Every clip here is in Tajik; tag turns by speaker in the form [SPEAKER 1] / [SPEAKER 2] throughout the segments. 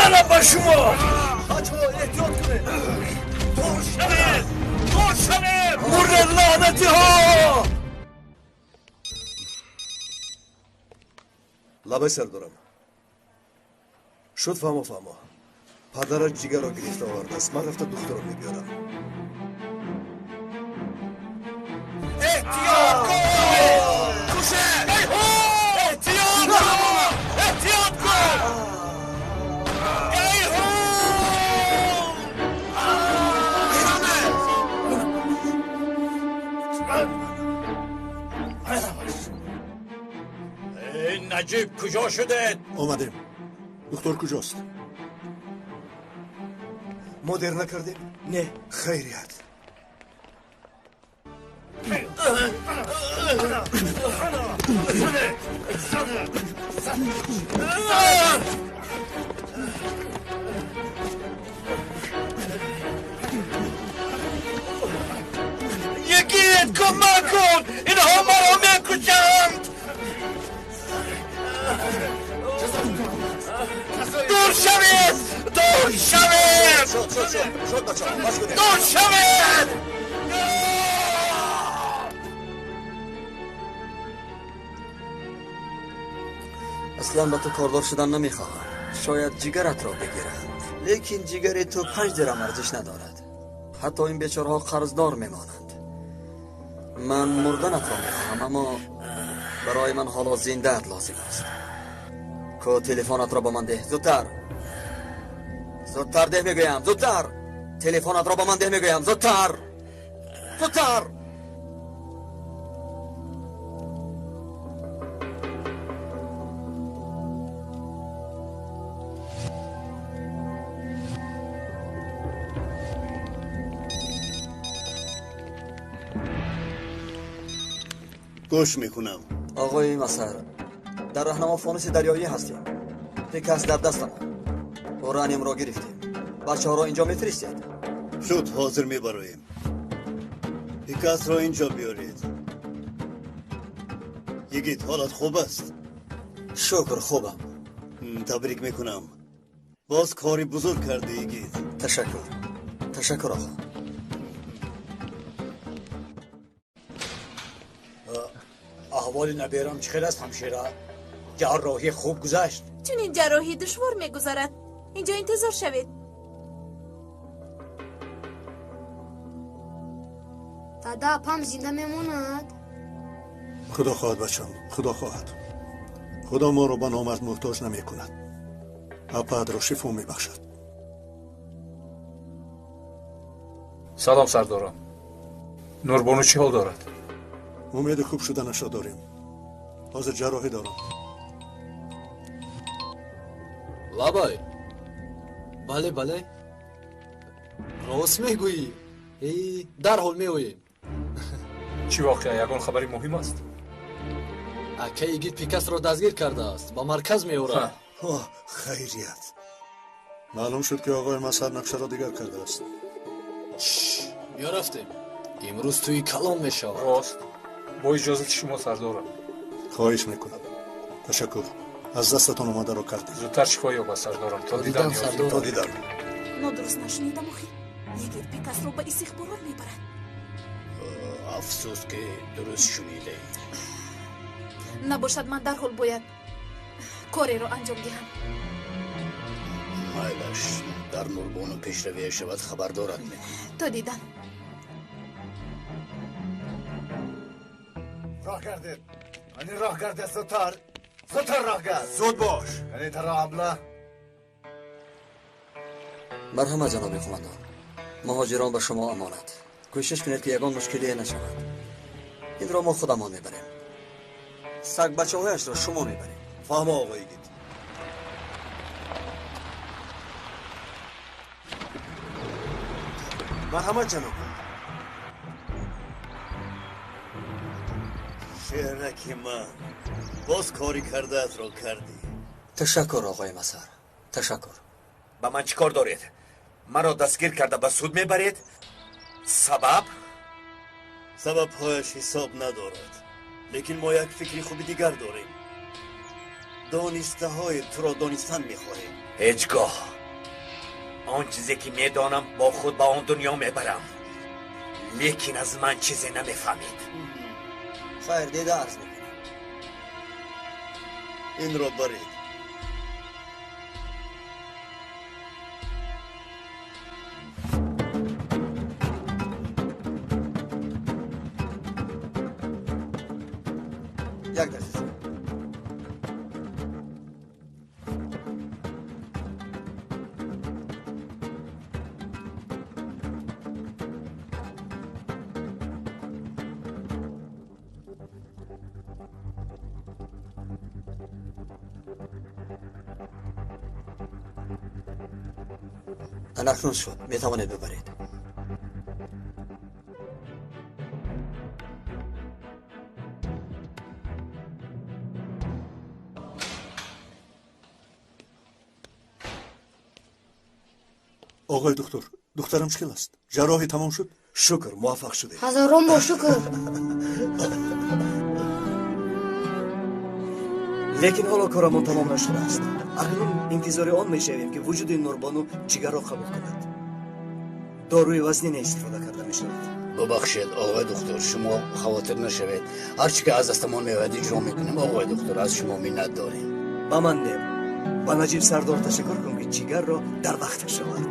[SPEAKER 1] Лаънат ба шумо! Бачаҳо, эҳтиёт кунед! Дур шавед! Дур шавед! Мурда лаънатиҳо!
[SPEAKER 2] Лабай сардорам. Шуд, фаҳмо, фаҳмо. Падараш ҷигарро гирифта овардааст. Ман рафта духтарро мебиёрам.
[SPEAKER 1] Эҳтиёт кун! Кушед! Эҳтиёт кун! Эҳтиёт кун! Наҷиб, куҷо шудед?
[SPEAKER 3] Омадем. Духтур куҷост?
[SPEAKER 2] Мо дер накардем?
[SPEAKER 1] Не.
[SPEAKER 2] Хайрият.
[SPEAKER 1] Йигит, кӯмак кун! Инҳо маро мекушанд! Дур шавед! Дур шавед! Дур шавед!
[SPEAKER 4] Аслан ба ту кордор шудан намехоҳам. Шояд ҷигаратро бигиранд, лекин ҷигари ту 5 дирам арзиш надорад. Ҳатто ин бечораҳо қарздор мемонанд. Ман мурданатро мехоҳам, аммо барои ман ҳоло зиндаат лозим аст. Ко телефонатро ба ман деҳ, зудтар. Зудтар деҳ мегӯям, зудтар. Телефонатро ба ман деҳ мегӯям, зудтар. Зудтар.
[SPEAKER 3] Гӯш мекунам.
[SPEAKER 4] Оғои Масар, дар раҳнамо фонуси дарёӣ ҳастем. Пикас дар дастамон. Ураниумро гирифтем. Бачаҳоро инҷо мефиристед?
[SPEAKER 3] Шуд, ҳозир мебароем. Пикасро инҷо биёред. Йигит, ҳолат хуб аст?
[SPEAKER 4] Шукр, хубам.
[SPEAKER 3] Табрик мекунам. Боз кори бузург кардӣ, Йигит.
[SPEAKER 4] Ташаккур. Ташаккур, оғо.
[SPEAKER 1] Аҳволи наберам чӣ хел аст, ҳамшира? Ҷарроҳӣ хуб гузашт?
[SPEAKER 5] Чунин ҷарроҳӣ душвор мегузарад. Инҷо интизор шавед.
[SPEAKER 6] Дада, апам зинда мемонад?
[SPEAKER 3] Худо хоҳад, бачам, худо хоҳад. Худо моро ба номард муҳтоҷ намекунад. Апаатро шифо мебахшад.
[SPEAKER 7] Салом, сардорам. Нурбону чӣ ҳол дорад?
[SPEAKER 3] Умеди хуб шуданашро дорем. Ҳозир ҷарроҳӣ дорам.
[SPEAKER 8] Лабай. Бале, бале. Рост мегӯӣ. Эй, дарҳол меоем.
[SPEAKER 7] Чӣ воқеа? Ягон хабари муҳим аст?
[SPEAKER 8] Акаи Йигит Пикасро дастгир кардааст. Ба марказ меорад.
[SPEAKER 3] Хайрият. Маълум шуд, ки оғои Масар нақшаро дигар кардааст.
[SPEAKER 8] Биё рафтем. Имрӯз тӯи калон мешавад.
[SPEAKER 7] Рост. Бо иҷозати шумо, сардорам.
[SPEAKER 3] Хоҳиш мекунам. Ташаккур. Аз дастатон омадаро кардед.
[SPEAKER 7] Зудтар шифо ёбад, сардорам. То дидан.
[SPEAKER 3] То дидан.
[SPEAKER 5] Нодуруст нашунидам, охи. Йигит Пикасро ба истихборот мебарад.
[SPEAKER 1] Афсӯс, ки дуруст шунидаӣ.
[SPEAKER 5] Набошад, ман дарҳол бояд кореро анҷом диҳам.
[SPEAKER 1] Майлаш, дар Нурбону пешравия шавад, хабардорат мекунам.
[SPEAKER 5] То дидан.
[SPEAKER 9] Роҳ гардед. Ани роҳ гардед, зудтар. Зудтар роҳ гард.
[SPEAKER 2] Зуд бош.
[SPEAKER 9] Ани таро абла.
[SPEAKER 4] Марҳамат, ҷаноби қумандон. Муҳоҷирон ба шумо амонат. Кӯшиш кунед, ки ягон мушкилие нашавад. Инро мо худамон мебарем. Сагбачаҳояшро шумо мебаред.
[SPEAKER 2] Фаҳмо, оғои Йигит. Марҳамат, ҷаноб.
[SPEAKER 3] Шераки ман, боз кори кардаатро кардӣ.
[SPEAKER 4] Ташаккур, оғои Масар. Ташаккур.
[SPEAKER 1] Ба ман чӣ кор доред? Маро дастгир карда ба суд мебаред? Сабаб?
[SPEAKER 3] Сабабҳояш ҳисоб надорад. Лекин мо як фикри хуби дигар дорем. Донистаҳои туро донистан мехоҳем.
[SPEAKER 1] Ҳеҷ гоҳ Он чизе ки медонам бо худ ба он дунё мебарам, лекин аз ман чизе намефаҳмед.
[SPEAKER 4] Хайр, дида арз мекунам.
[SPEAKER 3] Инро баред.
[SPEAKER 4] Як дақиқа. Акнун шуд, метавонед бибаред.
[SPEAKER 3] Оғои духтур, духтарам чӣ хел аст? Ҷарроҳӣ тамом шуд?
[SPEAKER 2] Шукр, муваффақ шудем.
[SPEAKER 6] Ҳазорон бор шукр.
[SPEAKER 2] Лекин ҳоло корамон тамом нашудааст. Акнун интизори он мешавем, ки вуҷуди Нурбону ҷигарро қабул кунад. Доруи вазнине истифода карда мешавад.
[SPEAKER 1] Бубахшед, оғои духтур, шумо хавотир нашавед. Ҳар чӣ ки аз дастамон меояд иҷро мекунем. Оғои духтур, аз шумо миннат дорем.
[SPEAKER 2] Ба ман не, ба Наҷиб сардор ташаккур кун, ки ҷигарро дар вақташ овард.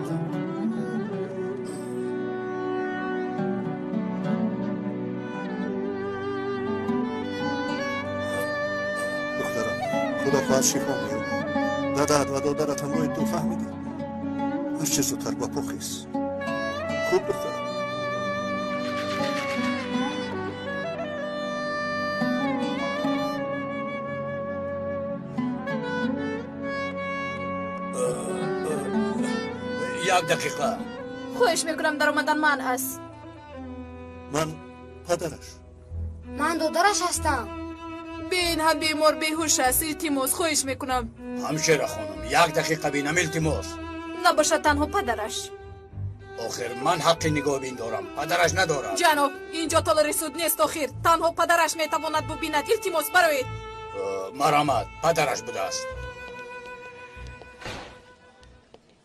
[SPEAKER 3] Духтарам, худо хоҳад шифо меёбад. Дадат ва додарат ҳамроҳи ту, фаҳмидӣ? Ҳарчи зудтар ба по хез. Хуб, духтарам.
[SPEAKER 1] Як дақиқа.
[SPEAKER 5] Хоҳиш мекунам, даромадан манъ аст.
[SPEAKER 3] Ман падараш.
[SPEAKER 6] Ман додараш ҳастам.
[SPEAKER 5] Бин, ҳам бемор беҳуш аст. Илтимос, хоҳиш мекунам.
[SPEAKER 1] Ҳамшира хонум, як дақиқа бинам, илтимос.
[SPEAKER 5] Набошад танҳо падараш.
[SPEAKER 1] Охир ман ҳаққи нигоҳбин дорам, падараш надорад.
[SPEAKER 5] Ҷаноб, инҷо толори суд нест. Охир танҳо падараш метавонад бубинад. Илтимос, бароед.
[SPEAKER 1] Марамат, падараш будааст.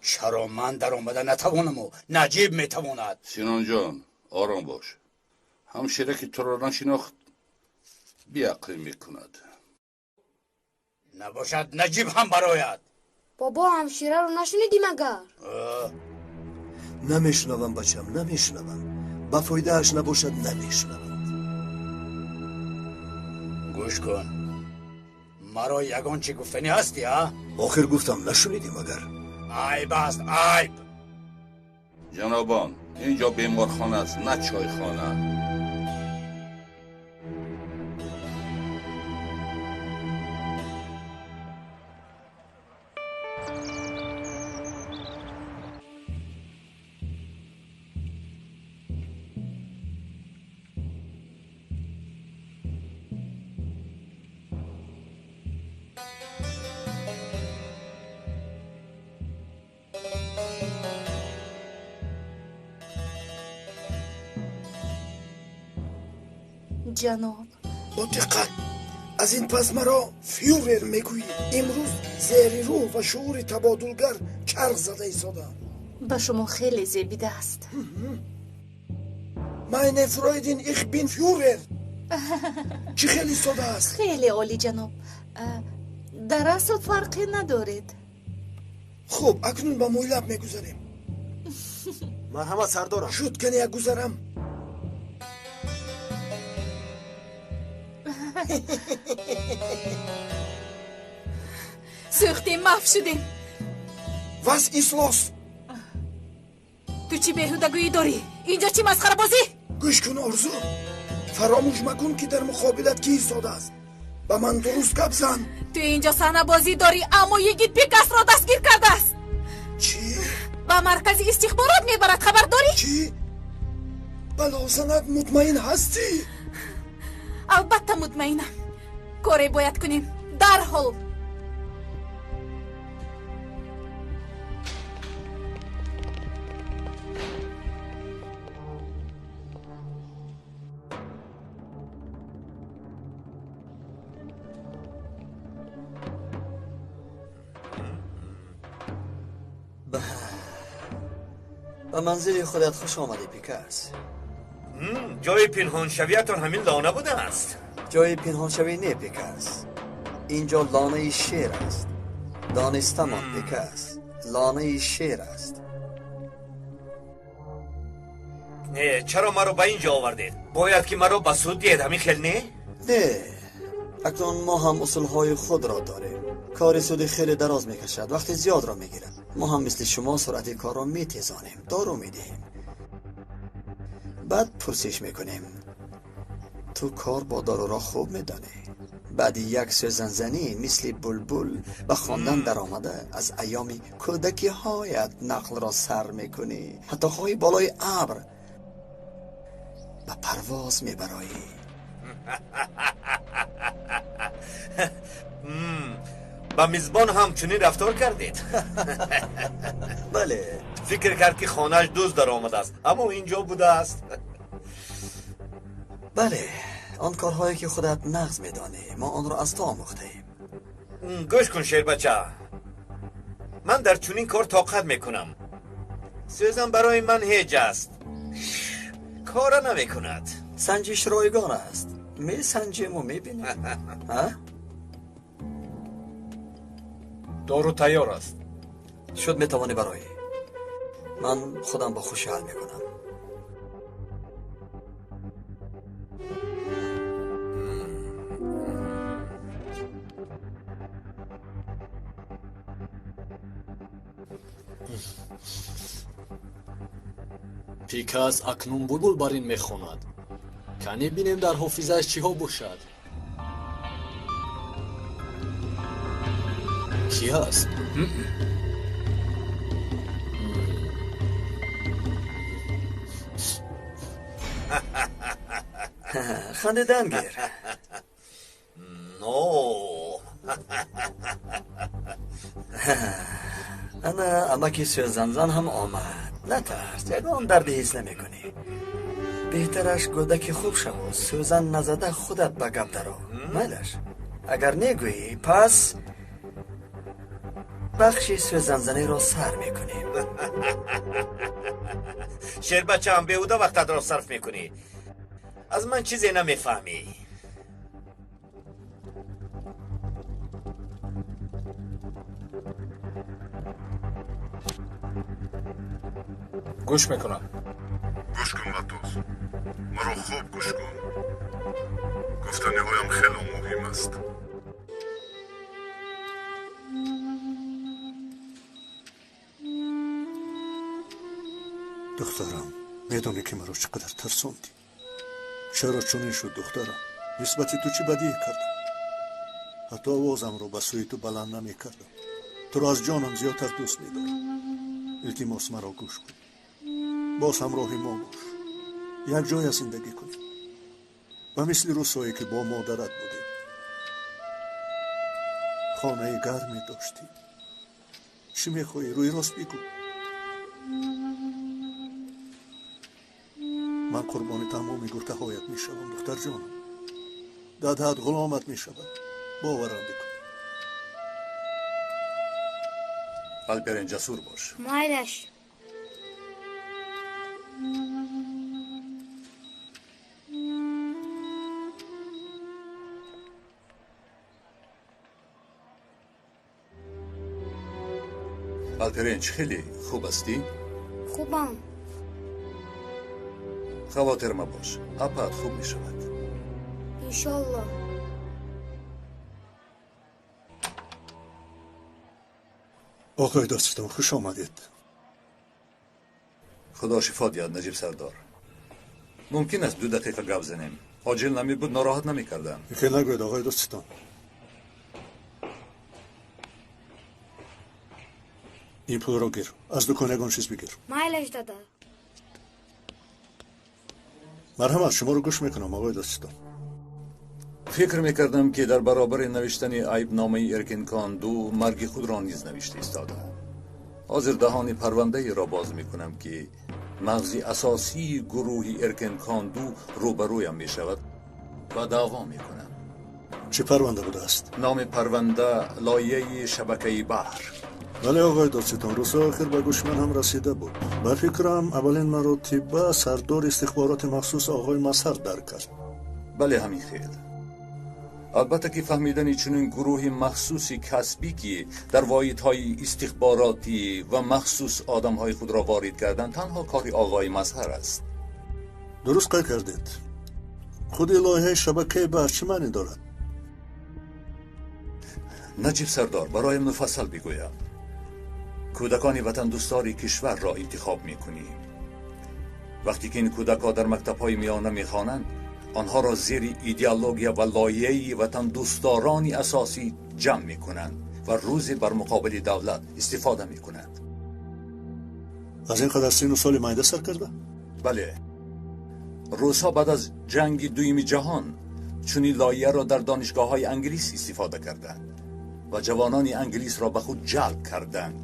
[SPEAKER 1] Чаро ман даромада натавонаму Наҷиб метавонад?
[SPEAKER 10] Синонҷон, ором бош. Ҳамшира ки туро нашинохт, беақлӣ мекунад.
[SPEAKER 1] Набошад Наҷиб ҳам барояд.
[SPEAKER 6] Бобо, ҳамшираро нашунидӣ магар?
[SPEAKER 2] Намешунавам, бачам, намешунавам. Ба фоидааш набошад, намешунавам.
[SPEAKER 1] Гӯш кун, маро ягон чӣ гуфтанӣ ҳастӣ, а?
[SPEAKER 2] Охир гуфтам, нашунидӣ магар?
[SPEAKER 1] Айб аст, айб.
[SPEAKER 10] Ҷанобон, инҷо беморхона аст, на чойхона.
[SPEAKER 5] Ҷаноб,
[SPEAKER 11] бо диққат, аз ин пас маро фюрер мегӯӣ. Имрӯз зери рӯҳ ва шуури табодулгар чарх зада истодаам.
[SPEAKER 5] Ба шумо хеле зебидааст.
[SPEAKER 11] Meine Freundin, ich bin Führer. Чӣ хеле истодааст?
[SPEAKER 5] Хеле олӣ, ҷаноб. Дар асл фарқе надоред.
[SPEAKER 11] Хуб, акнун ба мӯйлаб мегузарем.
[SPEAKER 9] Марҳамат, сардорам.
[SPEAKER 11] Шуд, кане як гузарам.
[SPEAKER 5] Сӯхтем, маҳв шудем.
[SPEAKER 11] Was ist los?
[SPEAKER 5] Ту чӣ беҳудагӯӣ дорӣ? Инҷо чӣ масхарабозӣ?
[SPEAKER 11] Гӯш кун, Орзу, фаромӯш макун, ки дар муқобилат кӣ истодааст. Ба ман дуруст гап зан.
[SPEAKER 5] Ту инҷо саҳнабозӣ дорӣ, аммо йигит Пикасро дастгир кардааст.
[SPEAKER 11] Чӣ?
[SPEAKER 5] Ба маркази истихборот мебарад, хабар дорӣ?
[SPEAKER 11] Чӣ? Балозанак, мутмаин ҳастӣ?
[SPEAKER 5] Албатта мутмаинам. Коре бояд кунем дарҳол.
[SPEAKER 4] Ба манзили худат хуш омадӣ, Пикас.
[SPEAKER 1] Ҷои пинҳоншавиятон ҳамин лона будааст.
[SPEAKER 4] Ҷои пинҳоншавӣ не, Пикас. Инҷо лонаи шер аст. Донистамон, Пикас, лонаи шер аст.
[SPEAKER 1] Не, чаро маро ба ин ҷо овардед? Бояд ки маро ба суд диҳед, ҳамин хел не?
[SPEAKER 4] Не, акнун мо ҳам усулҳои худро дорем. Кори суди хеле дароз мекашад, вақти зиёдро мегирад. Мо ҳам мисли шумо суръати корро метезонем, дору медиҳем. Баъд пурсиш мекунем. Ту кор бо доруро хуб медонӣ. Баъди як сӯзанзанӣ мисли булбул ба хондан даромада аз айёми кӯдакиҳоят нақлро сар мекунӣ. Ҳатто хоҳӣ болои абр ба парвоз мебароӣ.
[SPEAKER 1] Ба мизбон ҳам чунин рафтор кардед?
[SPEAKER 4] Бале.
[SPEAKER 1] Фикр кард ки хонааш дузд даромадааст, аммо ин ҷо будааст.
[SPEAKER 4] Бале, он корҳое ки худат нағз медонӣ, мо онро аз ту омӯхтаем.
[SPEAKER 1] Гӯш кун, шербача, ман дар чунин кор тоқат мекунам. Сӯзан барои ман ҳеҷ аст, кора намекунад.
[SPEAKER 4] Санҷиш ройгон аст. Месанҷему мебинем.
[SPEAKER 7] Дору тайёр аст.
[SPEAKER 4] Шуд, метавонӣ бароӣ. Ман худам бо хушӣ ҳал мекунам.
[SPEAKER 8] Пикас акнун булбул бар ин мехонад. Кане бинем дар ҳофизааш чиҳо бошад. Кӣ аст?
[SPEAKER 4] Хандидан гир.
[SPEAKER 1] Но.
[SPEAKER 4] Ана амаки сӯзанзан ҳам омад. Натарс, ягон дарде ҳис намекунӣ. Беҳтараш гӯдаки хуб шаву сӯзан назада худат ба гап даро. Майлаш. Агар негӯӣ, пас бахши сӯзанзаниро сар мекунем.
[SPEAKER 1] Шербачаам, беҳуда вақтатро сарф мекунӣ. Аз ман чизе намефаҳмӣ.
[SPEAKER 7] Гӯш мекунам.
[SPEAKER 12] Гӯш кун, Ватоз, маро хуб гӯш кун. Гуфтаниҳоям хело муҳим аст.
[SPEAKER 3] Духтарам, медонӣ ки маро чӣ қадар тарсондӣ? Чаро чунин шуд, духтарам? Нисбати ту чӣ бадие кардам? Ҳатто овозамро ба сӯи ту баланд намекардам. Туро аз ҷонам зиёдтар дӯст медорам. Илтимос, маро гӯш кун. Боз ҳамроҳи мо бош. Як ҷоя зиндагӣ кунем. Ба мисли рӯзҳое ки бо модарат будем. Хонаи гарме доштем. Чӣ мехоҳӣ, рӯи рост бигӯ. Ман қурбони тамоми гуфтаҳоят мешавам, духтарҷонам. Дадаат ғуломат мешавад. Боварам бикун.
[SPEAKER 10] Алперин, ҷасур бош.
[SPEAKER 6] Майлаш.
[SPEAKER 10] Алперин, чӣ хеле хуб ҳастӣ?
[SPEAKER 6] Хубам.
[SPEAKER 10] Хавотир мабош, апаат хуб мешавад.
[SPEAKER 6] Иншолло.
[SPEAKER 3] Оқои дӯстон, хуш омадед.
[SPEAKER 10] Худо шифо диҳад, Наҷиб сардор. Мумкин аст 2 дақиқа гап занем? Оҷил намебуд, нороҳат намекардам.
[SPEAKER 3] Хел нагӯед, оқои дӯстон. Ин пулро гир, аз дукон ягон чиз бигир.
[SPEAKER 6] Майлаш, дада.
[SPEAKER 3] Марҳамат, шуморо гӯш мекунам, оқои дӯстон.
[SPEAKER 10] Фикр мекардам ки дар баробари навиштани айбномаи Эркинкон 2 марги худро низ навишта истодаам. Ҳозир даҳони парвандаеро боз мекунам ки мағзи асосии гурӯҳи Эркинкон 2 рӯбарӯям мешавад ва даъво мекунам.
[SPEAKER 3] Чӣ парванда будааст?
[SPEAKER 10] Номи парванда лоиҳаи шабакаи баҳр.
[SPEAKER 3] Бале оғои додситон, рӯзҳои охир ба гӯши ман ҳам расида буд. Ба фикрам аввалин маротиба сардори истихбороти махсус оғои Мазҳар дарк кард.
[SPEAKER 10] Бале, ҳамин хел. Албатта ки фаҳмидани чунин гурӯҳи махсуси касбӣ ки дар воҳидҳои истихборотӣ ва махсус одамҳои худро ворид кардан танҳо кори оғои Мазҳар аст.
[SPEAKER 3] Дуруст қайд кардед. Худи лоиҳаи шабакаи баҳр чӣ маънӣ дорад?
[SPEAKER 10] Наҷиб сардор, бароям муфассал бигӯям. Кӯдакони ватандӯстдори кишварро интихоб мекунӣ. Вақте ки ин кӯдакҳо дар мактабҳои миёна мехонанд, онҳоро зери идеология ва лоиҳаи ватандӯстдорони асосӣ ҷамъ мекунанд ва рӯзе бар муқобили давлат истифода мекунанд.
[SPEAKER 3] Аз ин қадар сину соли майда сар карда?
[SPEAKER 10] Бале. Рӯзҳо баъд аз ҷанги дуюми ҷаҳон чунин лоиҳаро дар донишгоҳҳои англис истифода карданд ва ҷавонони англисро ба худ ҷалб карданд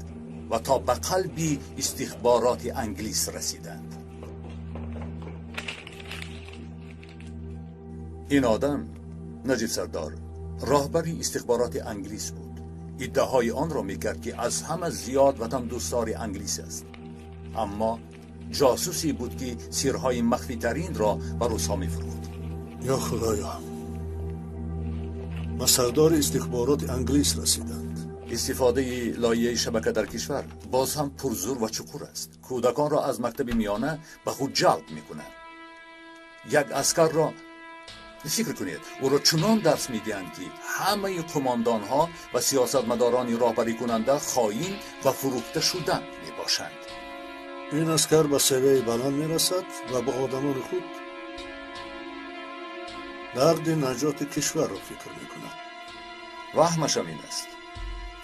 [SPEAKER 10] ва то ба қалби истихбороти англис расиданд. Ин одам Наҷиб сардор роҳбари истихбороти англис буд. Иддаои онро мекард ки аз ҳама зиёд ватандӯстдори англис аст, аммо ҷосусе буд ки сирҳои махфитаринро ба русҳо мефурӯхт.
[SPEAKER 3] Ё худоё, ба сардори истихбороти англис расиданд.
[SPEAKER 10] Истифодаи лоиҳаи шабака дар кишвар боз ҳам пурзур ва чуқур аст. Кӯдаконро аз мактаби миёна ба худ ҷалб мекунанд. Як аскарро фикр кунед, ӯро чунон дарс медиҳанд ки ҳамаи қумондонҳо ва сиёсатмадорони роҳбарикунанда хоин ва фурӯхта шуда мебошанд.
[SPEAKER 3] Ин аскар ба савияи баланд мерасад ва бо одамони худ дарди наҷоти кишварро фикр мекунад.
[SPEAKER 10] Ваҳмашам ин аст.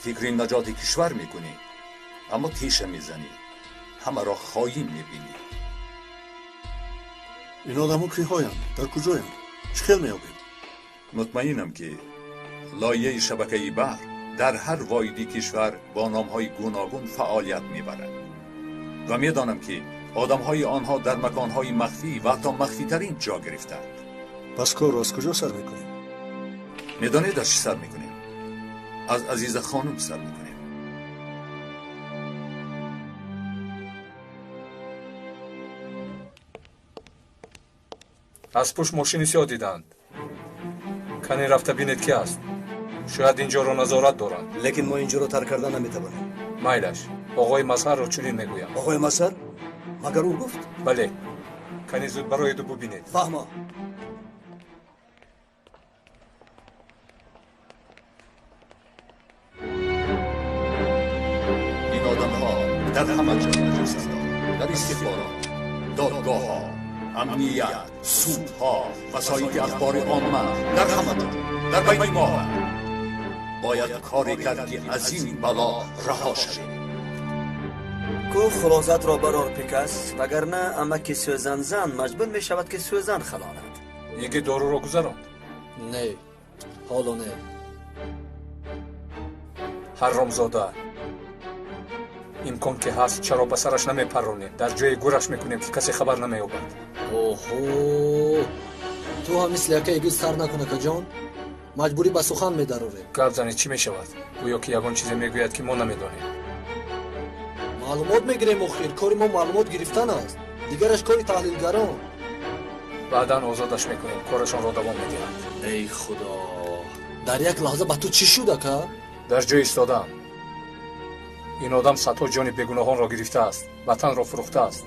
[SPEAKER 10] Фикри наҷоти кишвар мекунӣ, аммо теша мезанӣ, ҳамаро хоин мебинӣ.
[SPEAKER 3] Ин одамо киҳоянд? Дар куҷоянд? Чӣ хел меёбем?
[SPEAKER 10] Мутмаинам ки лоиҳаи шабакаи баҳр дар ҳар воҳиди кишвар бо номҳои гуногун фаъолият мебарад ва медонам ки одамҳои онҳо дар маконҳои махфӣ ва ҳатто махфитарин ҷо гирифтаанд.
[SPEAKER 3] Пас корро аз куҷо сар мекунем?
[SPEAKER 10] Медонед аз чӣ сар мекунем? Аз Азиза хонум сар мекунем.
[SPEAKER 7] Аз пушт мошини сиёҳ диданд. Кане рафта бинед ки аст. Шояд инҷоро назорат доранд.
[SPEAKER 2] Лекин мо инҷоро тарк карда наметавонем.
[SPEAKER 7] Майлаш, оғои Мазҳарро чунин мегӯям.
[SPEAKER 2] Оғои Мазҳар? Магар ӯ гуфт?
[SPEAKER 7] Бале. Кане зуд бароеду бубинед.
[SPEAKER 2] Фаҳмо.
[SPEAKER 10] Ин одамҳо дар ҳама ҷо наҷисанд. Дар истихборот, додгоҳҳо, амният, судҳо, васоити ахбори омма, дар ҳама ҷо, дар байни мо бояд коре кард ки аз ин бало раҳо шавем.
[SPEAKER 4] Ку хулосатро барор Пикас, вагарна амаки сӯзанзан маҷбур мешавад ки сӯзан халонад.
[SPEAKER 7] Яке доруро гузаронд?
[SPEAKER 8] Не, ҳоло не.
[SPEAKER 7] Ҳаромзода, имкон ки ҳаст, чаро ба сараш намепарронем? Дар ҷои гураш мекунем ки касе хабар намеёбад.
[SPEAKER 8] Оҳо, ту ҳам мисли яка эгиз сар накун, акаҷон. Маҷбурӣ ба сухан медарорем.
[SPEAKER 7] Гап занед, чӣ мешавад? Гӯё ки ягон чизе мегӯяд ки мо намедонем.
[SPEAKER 8] Маълумот мегирем охир. Кори мо маълумот гирифтан аст. Дигараш кори таҳлилгарон.
[SPEAKER 7] Баъдан озодаш мекунем, корашонро давом медиҳанд.
[SPEAKER 8] Эй худо, дар як лаҳза ба ту чӣ шуд, ака?
[SPEAKER 7] Дар ҷои истодаам. Ин одам садҳо ҷони бегуноҳонро гирифтааст, ватанро фурӯхтааст.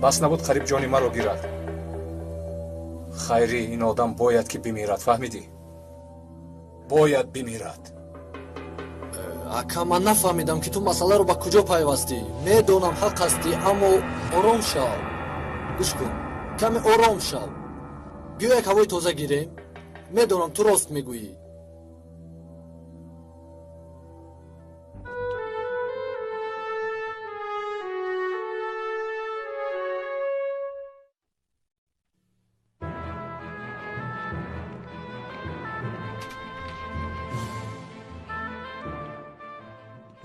[SPEAKER 7] Бас набуд қариб ҷони маро гирад. Хайрӣ, ин одам бояд ки бимирад, фаҳмидӣ? Бояд бимирад.
[SPEAKER 8] Ака, ман нафаҳмидам ки ту масъаларо ба куҷо пайвастӣ. Медонам ҳақ ҳастӣ, аммо ором шав. Гӯш кун, каме ором шав. Биё як ҳавои тоза гирем. Медонам ту рост мегӯӣ.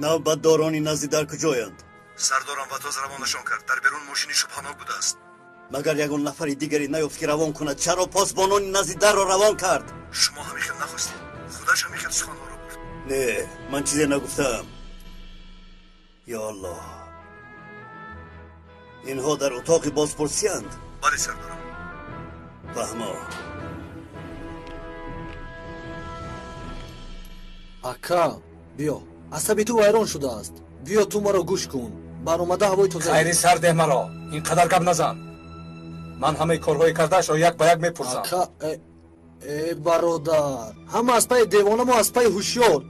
[SPEAKER 2] Навбатдорони назди дар куҷоянд?
[SPEAKER 9] Сардорам Ватоз равонашон кард. Дар берун мошини шубҳанок будааст.
[SPEAKER 2] Магар ягон нафари дигаре наёфт ки равон кунад? Чаро посбонони назди дарро равон кард?
[SPEAKER 9] Шумо ҳамин хел нахостед. Худаш ҳамин хел суханҳоро гуфт.
[SPEAKER 2] Не, ман чизе нагуфтаам. Ё Аллоҳ, инҳо дар утоқи бозпурсиянд?
[SPEAKER 12] Бале, сардарам.
[SPEAKER 2] Фаҳмо.
[SPEAKER 8] Ака, биё, асаби ту вайрон шудааст. Биё, ту маро гӯш кун. Баромада ҳавои тоза.
[SPEAKER 7] Хайри, сар деҳ маро, ин қадар гап назан. Ман ҳамаи корҳои кардаашро як ба як мепурсам.
[SPEAKER 8] Ака, э бародар, ҳама аз пайи девона, мо аз пайи ҳушёр.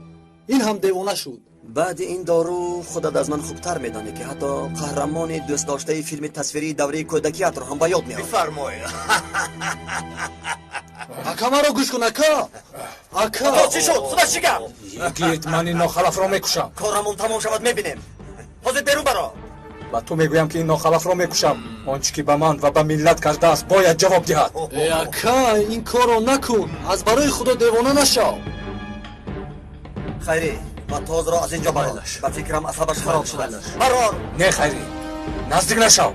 [SPEAKER 8] Ин ҳам девона шуд.
[SPEAKER 4] Баъди ин дору худат аз ман хубтар медонӣ, ки ҳатто қаҳрамони дӯстдоштаи филми тасвирии давраи кӯдакиятро ҳам ба ёд меорад.
[SPEAKER 1] Бифармоед.
[SPEAKER 8] Ака, маро гӯш кун, ака. Ака.
[SPEAKER 1] То чӣ шуд? Худаш чӣ гап?
[SPEAKER 7] Йигит, ман ин нохалафро мекушам.
[SPEAKER 4] Корамон тамом шавад, мебинем. Ҳозир берун баро.
[SPEAKER 7] Ба ту мегӯям, ки ин нохалафро мекушам. Он чӣ ки ба ман ва ба миллат кардааст, бояд ҷавоб диҳад.
[SPEAKER 8] Э ака, ин корро накун. Аз барои худо девона нашав.
[SPEAKER 4] Хайрӣ, Ватозро аз инҷо барор. Ба фикрам, асабаш хароб шудааст. Барор.
[SPEAKER 7] Не, Хайрӣ, наздик нашав.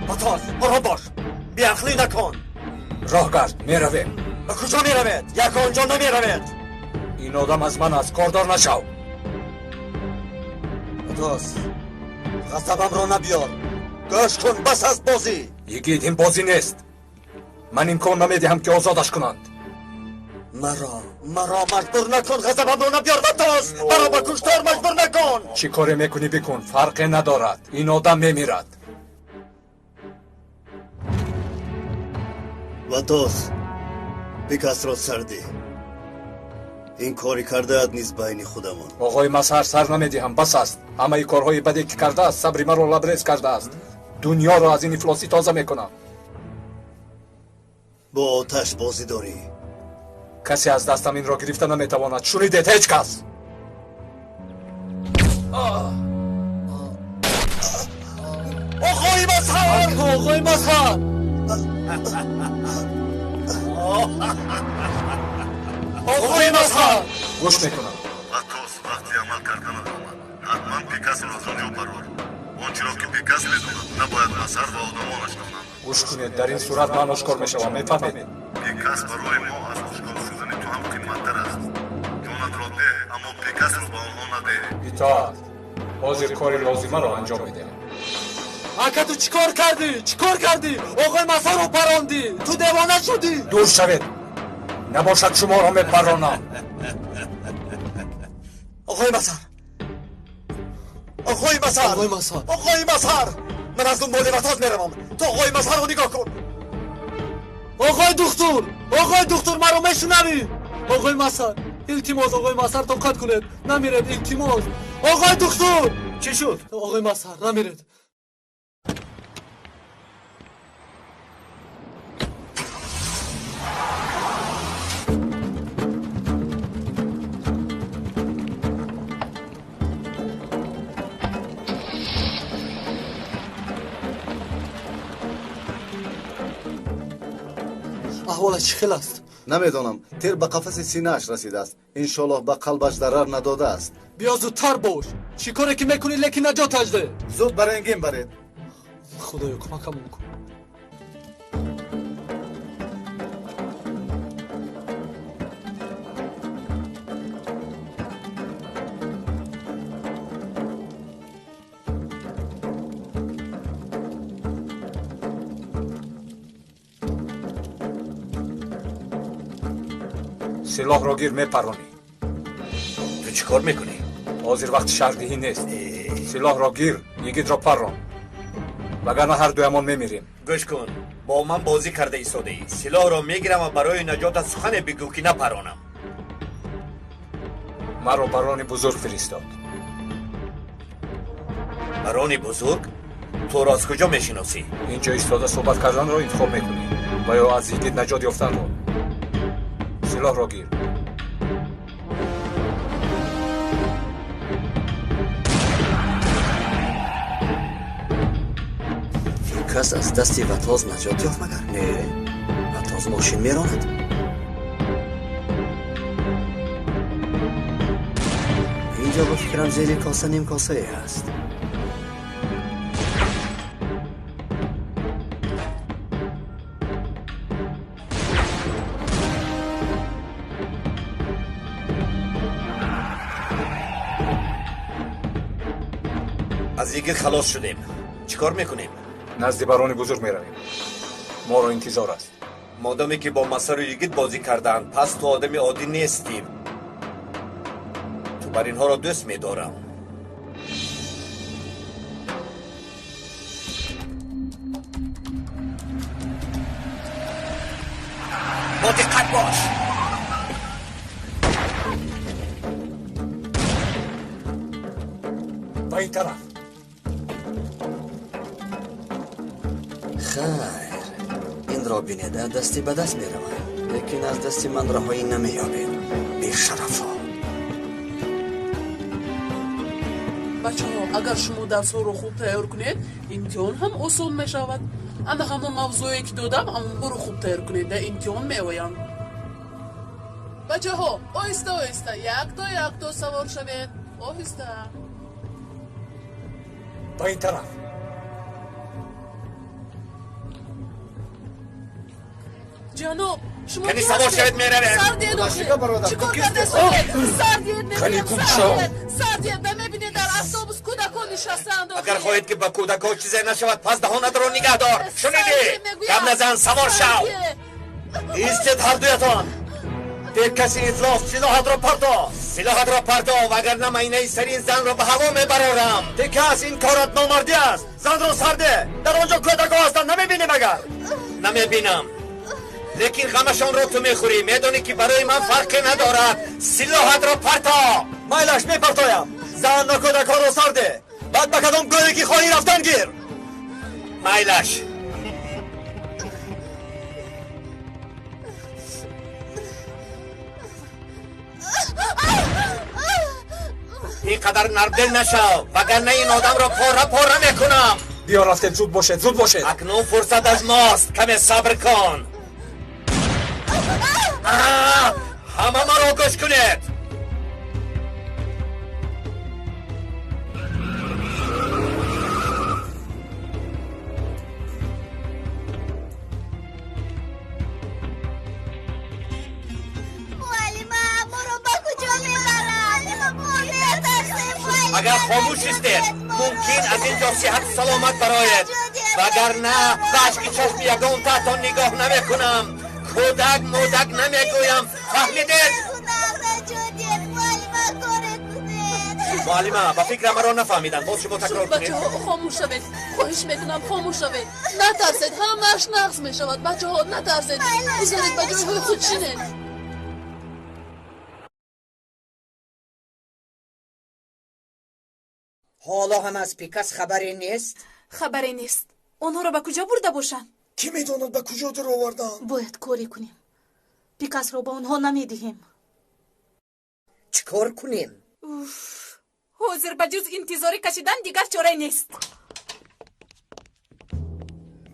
[SPEAKER 4] Ватоз, ором бош, беақлӣ накун.
[SPEAKER 7] Роҳ гард, меравем.
[SPEAKER 4] Ба куҷо меравед? Ягон ҷо намеравед.
[SPEAKER 7] Ин одам аз ман аст, кордор нашав.
[SPEAKER 4] Ватоз, ғазабамро набиёр. Гӯш кун, бас аст бозӣ.
[SPEAKER 7] Йигит, ин бозӣ нест. Ман имкон намедиҳам, ки озодаш кунанд.
[SPEAKER 4] Маро маҷбур накун, ғазабамро набиёр, Ватоз. Маро ба куштор маҷбур накун.
[SPEAKER 7] Чӣ коре мекунӣ, бикун, фарқе надорад. Ин одам мемирад.
[SPEAKER 2] Ватоз, Пикасро сардӣ. Ин кори кардаат низ байни худамон.
[SPEAKER 7] Оғои Мазҳар, сар намедиҳам, бас аст. Ҳамаи корҳои баде ки кардааст, сабри маро лабрез кардааст. Дунёро аз ин ифлосӣ тоза мекунам.
[SPEAKER 2] Бо оташ бозӣ дорӣ.
[SPEAKER 7] Касе аз дастам инро гирифта наметавонад. Шунидед, ҳеҷ кас.
[SPEAKER 4] Оғои Мазҳар!
[SPEAKER 8] Оғои Мазҳар!
[SPEAKER 4] Оғои Мазҳар!
[SPEAKER 7] Гӯш мекунам.
[SPEAKER 12] Ватоз, вақти амал карданат омад. Ҳатман Пикасро аз он ҷо барор. Он чиро ки Пикас медонад, набояд Мазҳар ва одамонаш донанд.
[SPEAKER 7] Гӯш кунед, дар ин сурат ман ошкор мешавам, мефаҳмед?
[SPEAKER 12] Пикас барои мо аз ошкор шудани ту ҳам қиматтар аст. Ҷонатро деҳ, аммо Пикасро ба онҳо надеҳ.
[SPEAKER 7] Итоат. Ҳозир кори лозимаро анҷом медиҳам.
[SPEAKER 8] Ака, ту чӣ кор кардӣ? Чӣ кор кардӣ? Оғои Мазҳарро парондӣ. Ту девона шудӣ.
[SPEAKER 7] Дур шавед, набошад шуморо мепаронам.
[SPEAKER 4] Оғои Мазҳар! Оғои Мазҳар!
[SPEAKER 8] Оғои Мазҳар!
[SPEAKER 4] Оғои Мазҳар! Ман аз дунболи Ватоз меравам. Ту оғои Мазҳарро нигоҳ кун.
[SPEAKER 8] Оғои духтур! Оғои духтур, маро мешунавӣ? Оғои Мазҳар, илтимос, оғои Мазҳар, тоқат кунед. Намиред, илтимос. Оғои духтур!
[SPEAKER 1] Чӣ шуд?
[SPEAKER 8] Оғои Мазҳар, намиред. Аҳволаш чӣ хел аст?
[SPEAKER 9] Намедонам, тир ба қафаси синааш расидааст. Иншоллоҳ, ба қалбаш зарар надодааст.
[SPEAKER 8] Биё, зудтар бош. Чӣ коре ки мекунӣ, лекин наҷоташ деҳ.
[SPEAKER 9] Зуд ба рентген баред.
[SPEAKER 8] Худоё, кӯмакамон кун.
[SPEAKER 7] Силоҳро гир, мепаронӣ.
[SPEAKER 1] Ту чӣ кор мекунӣ?
[SPEAKER 7] Ҳозир вақти шаҳрдиҳӣ нест. Силоҳро гир, йигитро паррон, вагарна ҳар дуямон мемирем.
[SPEAKER 1] Гӯш кун, бо ман бозӣ карда истодаӣ. Силоҳро мегирам ва барои наҷотат сухане бигӯ, ки напаронам.
[SPEAKER 7] Маро барони бузург фиристод.
[SPEAKER 1] Барони бузург? Туро аз куҷо мешиносӣ?
[SPEAKER 7] Инҷо истода суҳбат карданро интихоб мекунӣ ва ё аз йигит наҷот ёфтанро? Силоҳро гир.
[SPEAKER 4] Пикас аз дасти Ватоз наҷот ёфт магар? Не, Ватоз мошин меронад. Инҷо ба фикрам зери коса нимкосае ҳаст.
[SPEAKER 1] Аз йигит халос шудем. Чӣ кор мекунем?
[SPEAKER 7] Назди барони бузург меравем. Моро интизор аст.
[SPEAKER 1] Модоме ки бо Масару йигит бозӣ карданд, пас ту одами оддӣ нестӣ. Ту бар инҳоро дӯст медорам. Бо диққат бош.
[SPEAKER 7] Ба ин тараф.
[SPEAKER 4] Хайр, инро бинед, аз дасти ба даст меравад, лекин аз дасти ман раҳоӣ намеёбед, бешарафо.
[SPEAKER 13] Бачаҳо, агар шумо дарсҳоро хуб тайёр кунед, имтиҳон ҳам осон мешавад. Ана ҳамон мавзӯе ки додам, ҳамонҳоро хуб тайёр кунед, дар имтиҳон меоянд. Бачаҳо, оҳиста оҳиста, якто якто савор шавед. Оҳиста.
[SPEAKER 7] Ба ин тараф.
[SPEAKER 13] Ҷаноб, шумо
[SPEAKER 1] Кани савор шавед, меравем.
[SPEAKER 13] Сар диҳед, охир. Чӣ кор карда содед? Сар диҳед, мегӯям, сар диҳед. Сар диҳед, намебинед дар автобус кӯдакон нишастаанд, охир.
[SPEAKER 1] Агар хоҳед ки ба кӯдакҳо чизе нашавад, пас даҳонатро нигаҳ дор. Шунидӣ? Гап назан, савор шав. Истед ҳардуятон. Бекаси ифлос, силоҳатро парто. Силоҳатро парто, вагарна майнаи сари ин занро ба ҳаво мебарорам. Бекас, ин корат номардӣ аст. Занро сарде. Дар он ҷо кӯдакҳо ҳастанд, намебинӣ магар? Намебинам. Лекин ғамашонро ту мехӯрӣ. Медонӣ ки барои ман фарқе надорад. Силоҳатро парто.
[SPEAKER 4] Майлаш, мепартоям. Зан ва кӯдакҳоро сарде. Баъд ба кадом гӯре ки хоҳӣ рафтан гир.
[SPEAKER 1] Майлаш. Ин қадар нармдил нашав, вагарна ин одамро пора пора мекунам.
[SPEAKER 7] Биё рафтем, зуд бошед, зуд бошед.
[SPEAKER 1] Акнун фурсат аз мост, каме сабр кун. Ҳама маро гӯш кунед.
[SPEAKER 6] Муаллима, моро ба куҷо мебарад? Мо метарсем, муаллима.
[SPEAKER 1] Агар хомӯш истед, мумкин аз ин ҷо сиҳату саломат бароед. Вагарна ба ашки чашми ягон таҳтон нигоҳ намекунам. Кӯдак мӯдак намегӯям. Фаҳмидед? Муаллима, ба фикрам маро нафаҳмиданд. Боз шумо такрор кунед.
[SPEAKER 13] Бачаҳо, хомӯш шавед. Хоҳиш мекунам, хомӯш шавед. Натарсед, ҳамааш нағз мешавад. Бачаҳо, натарсед. Бигзоред ба ҷойҳои худ шинед.
[SPEAKER 14] Ҳоло ҳам аз Пикас хабаре нест?
[SPEAKER 5] Хабаре нест. Онҳоро ба куҷо бурда бошанд?
[SPEAKER 11] Кӣ медонад ба куҷо дароварданд?
[SPEAKER 5] Бояд коре кунем. Пикасро ба онҳо намедиҳем.
[SPEAKER 14] Чӣ кор кунем?
[SPEAKER 5] Уф, ҳозир ба ҷуз интизорӣ кашидан дигар чорае нест.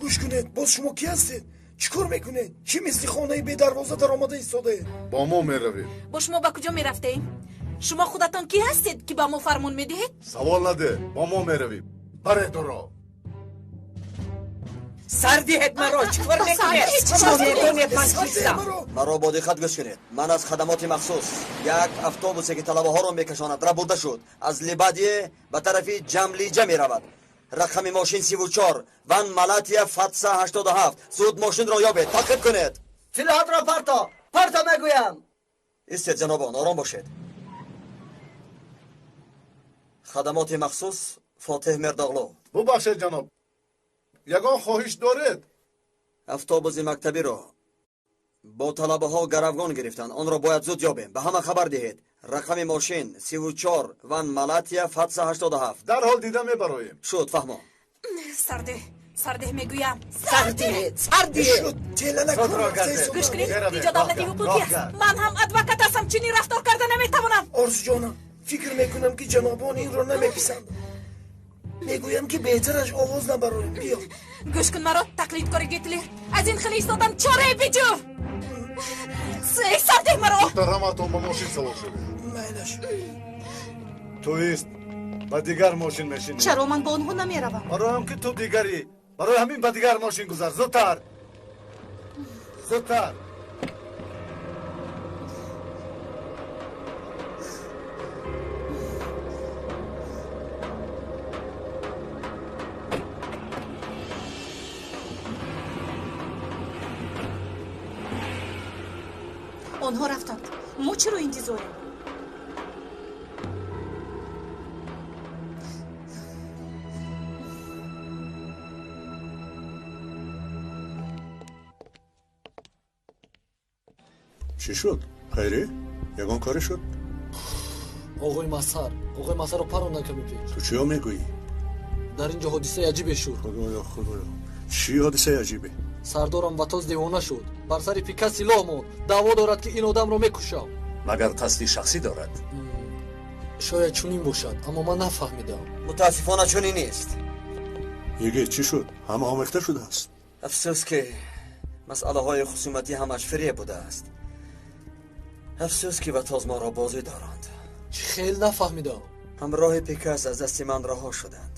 [SPEAKER 11] Гӯш кунед, боз шумо кӣ ҳастед? Чӣ кор мекунед? Чӣ мисли хонаи бедарвоза даромада истодаед?
[SPEAKER 12] Бо мо меравем.
[SPEAKER 5] Бо шумо ба куҷо мерафтаем? Шумо худатон кӣ ҳастед, ки ба мо фармон медиҳед?
[SPEAKER 12] Савол наде, бо мо меравем. Баред ӯро.
[SPEAKER 14] Сар диҳед маро, чӣ кор мекунед? Шумо медонед ман кистам.
[SPEAKER 4] Маро бо диққат гӯш кунед. Ман аз хадамоти махсус. Як автобусе ки талабаҳоро мекашонад рабурда шуд. Аз Либадие ба тарафи Ҷамлиҷа меравад. Рақами мошин 34, Ван Малатия Фатса 87. Зуд мошинро ёбед, таъқиб кунед.
[SPEAKER 14] Силоҳатро парто, парто мегӯям.
[SPEAKER 4] Истед ҷанобон, ором бошед. Хадамоти махсус Фотеҳ Мирдоғлу.
[SPEAKER 12] Бубахшед ҷаноб, ягон хоҳиш доред?
[SPEAKER 4] Автобуси мактабиро бо талабаҳо гаравгон гирифтанд. Онро бояд зуд ёбем. Ба ҳама хабар диҳед. Рақами мошин 34, Ван Малатия Фатса 87.
[SPEAKER 12] Дарҳол дида мебароем.
[SPEAKER 4] Шуд, фаҳмо.
[SPEAKER 5] Сардеҳ, сардеҳ мегӯям.
[SPEAKER 14] Сардиҳед, сардиҳед.
[SPEAKER 5] Гӯш кунед, инҷо давлати ҳуқуқӣ аст. Ман ҳам адвокат ҳастам, чунин рафтор карда наметавонам.
[SPEAKER 11] Орзуҷонам, фикр мекунам ки ҷанобон инро намеписанданд. Мегӯям ки беҳтараш овоз набароем. Биё.
[SPEAKER 5] Гӯш кун маро, тақлидкори Гитлер. Аз ин хеле истодан чорае биҷӯ. Сардеҳ маро.
[SPEAKER 12] Зудтар ҳамаатон ба мошин савор шавед.
[SPEAKER 11] Майлаш.
[SPEAKER 12] Ту ист, ба дигар мошин мешинӣ.
[SPEAKER 5] Чаро ман ба онҳо намеравам?
[SPEAKER 12] Барои он ки ту дигарӣ. Барои ҳамин ба дигар мошин гузар. Зудтар, зудтар.
[SPEAKER 5] Онҳо рафтанд. Мо чиро интизорем?
[SPEAKER 3] Чӣ шуд? Хайрӣ? Ягон коре шуд?
[SPEAKER 8] Оғои Масар, оғои Масарро парондан каме пеш.
[SPEAKER 3] Ту чиё мегӯӣ?
[SPEAKER 8] Дар ин ҷо ҳодисаи аҷибе шуд.
[SPEAKER 3] Худоё, худоё, чӣ ҳодисаи аҷибе?
[SPEAKER 8] Сардорам Ватоз девона шуд. Бар сари Пикас силоҳ монд. Даъво дорад, ки ин одамро мекушам.
[SPEAKER 10] Магар қасди шахсӣ дорад?
[SPEAKER 8] Шояд чунин бошад, аммо ман нафаҳмидам.
[SPEAKER 1] Мутаассифона чунин нест.
[SPEAKER 3] Йигит, чӣ шуд? Ҳама омехта шудааст.
[SPEAKER 4] Афсӯс, ки масъалаҳои хусуматӣ ҳамаш фиреб будааст. Афсӯс, ки Ватоз моро бозӣ доранд.
[SPEAKER 8] Чӣ хел нафаҳмидам?
[SPEAKER 4] Ҳамроҳи Пикас аз дасти ман раҳо шуданд.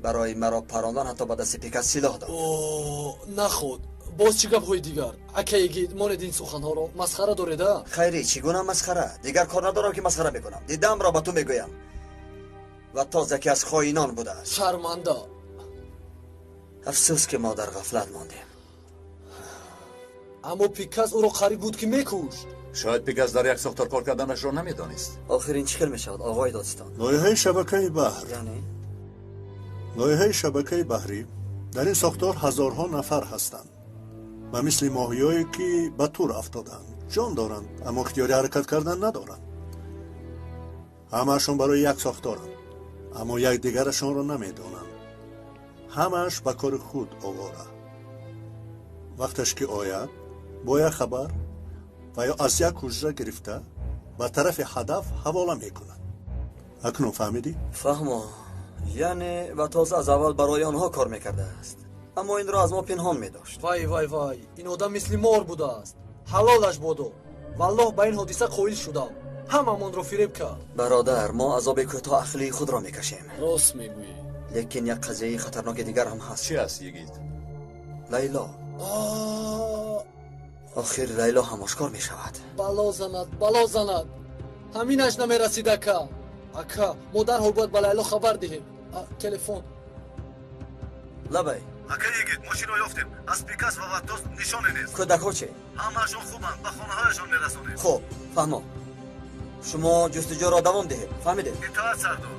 [SPEAKER 4] Барои маро парондан ҳатто ба дасти Пикас силоҳ дод.
[SPEAKER 8] Наход, боз чӣ гапҳои дигар? Ака Йигит, монед ин суханҳоро. Масхара доред, а?
[SPEAKER 4] Хайрӣ, чӣ гуна масхара? Дигар кор надорам, ки масхара мекунам. Дидамро ба ту мегӯям. Ватоз яке аз хоинон будааст.
[SPEAKER 8] Шарманда.
[SPEAKER 4] Афсӯс, ки мо дар ғафлат мондем.
[SPEAKER 8] Аммо Пикас ӯро қариб буд, ки мекушт.
[SPEAKER 10] Шояд Пикас дар як сохтор кор карданашро намедонист.
[SPEAKER 4] Охир ин чӣ хел мешавад, оғои додстон?
[SPEAKER 3] Лоиҳаи шабакаи баҳр.
[SPEAKER 4] Яъне?
[SPEAKER 3] Лоиҳаи шабакаи баҳрӣ. Дар ин сохтор ҳазорҳо нафар ҳастанд. Ба мисли моҳиёе, ки ба тур афтоданд, ҷон доранд, аммо ихтиёри ҳаракат кардан надоранд. Ҳамаашон барои як сохторанд, аммо якдигарашонро намедонанд. Ҳамааш ба кори худ овора. Вақташ ки ояд, бо як хабар ва ё аз як ҳуҷра гирифта ба тарафи ҳадаф ҳавола мекунад. Акнун фаҳмидӣ?
[SPEAKER 4] Фаҳмо. Яъне Ватоз аз аввал барои онҳо кор мекардааст, аммо инро аз мо пинҳон медошт.
[SPEAKER 8] Вай, вай, вай, ин одам мисли мор будааст. Ҳалолаш бодо. Валлоҳ, ба ин ҳодиса қоил шудам. Ҳамамонро фиреб кард.
[SPEAKER 4] Бародар, мо азоби кӯтоҳ ақлии худро мекашем.
[SPEAKER 8] Рост мегӯӣ.
[SPEAKER 4] Лекин як қазияи хатарноки дигар ҳам ҳаст.
[SPEAKER 10] Чӣ аст, Йигит?
[SPEAKER 4] Лайло. Охир Лайло ҳам ошкор мешавад.
[SPEAKER 8] Бало занад, бало занад. Ҳаминаш намерасид, ака. Ака, мо дарҳол бояд ба Лайло хабар диҳем. Телефон.
[SPEAKER 4] Лабай.
[SPEAKER 12] Ака Йигит, мошинро ёфтем. Аз Пикас ва Ватоз нишоне нест.
[SPEAKER 4] Кӯдакҳо чӣ?
[SPEAKER 12] Ҳамаашон хубанд, ба хонаҳояшон мерасонем.
[SPEAKER 4] Хуб, фаҳмо. Шумо ҷустуҷӯро давом диҳед, фаҳмидед?
[SPEAKER 12] Итоат, сардор.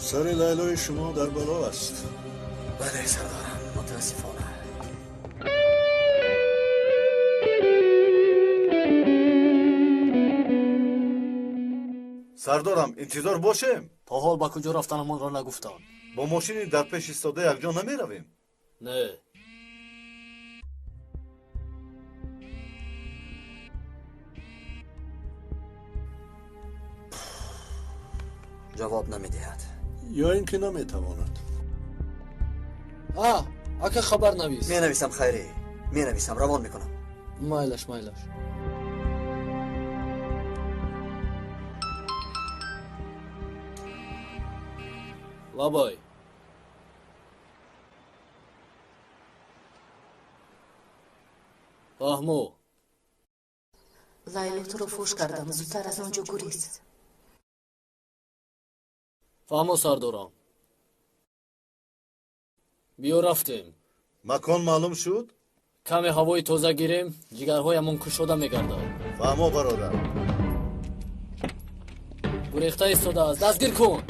[SPEAKER 3] Сари Лайлои шумо дар бало аст.
[SPEAKER 4] Бале, сардорам, мутаассифона.
[SPEAKER 9] Сардорам, интизор бошем?
[SPEAKER 8] То ҳол ба куҷо рафтанамонро нагуфтанд.
[SPEAKER 9] Бо мошини дар пеш истода якҷо намеравем?
[SPEAKER 8] Не.
[SPEAKER 4] Ҷавоб намедиҳад.
[SPEAKER 3] Ё ин ки наметавонад.
[SPEAKER 8] Ака, хабар навис.
[SPEAKER 4] Менависам, Хайрӣ, менависам, равон мекунам.
[SPEAKER 8] Майлаш, майлаш. Лабай. Фаҳмо.
[SPEAKER 5] Лайло, туро фош кардам, зудтар аз он ҷо гурез.
[SPEAKER 8] Фаҳмо, сардорам. Биё рафтем.
[SPEAKER 9] Макон маълум шуд?
[SPEAKER 8] Каме ҳавои тоза гирем, ҷигарҳоямон кушода мегардад.
[SPEAKER 9] Фаҳмо, бародар.
[SPEAKER 8] Гурехта истодааст, дастгир кун.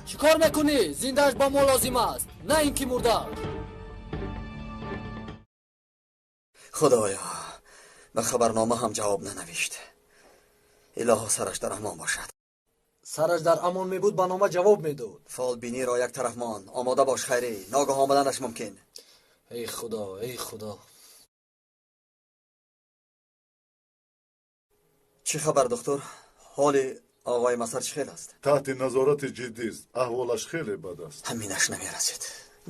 [SPEAKER 8] Чӣ кор мекунӣ? Зиндааш ба мо лозим аст, на ин ки мурдааш.
[SPEAKER 4] Худоё, ба хабарнома ҳам ҷавоб нанавишт. Илоҳо, сараш дар амон бошад.
[SPEAKER 8] Сараш дар амон мебуд, ба нома ҷавоб медод.
[SPEAKER 4] Фолбиниро як тараф мон. Омода бош, Хайрӣ, ногаҳ омаданаш мумкин.
[SPEAKER 8] Эй худо, эй худо.
[SPEAKER 4] Чӣ хабар, духтур? Ҳоли оғои Масар чӣ хел аст?
[SPEAKER 12] Таҳти назорати ҷиддист. Аҳволаш хеле бад аст.
[SPEAKER 4] Ҳаминаш намерасид.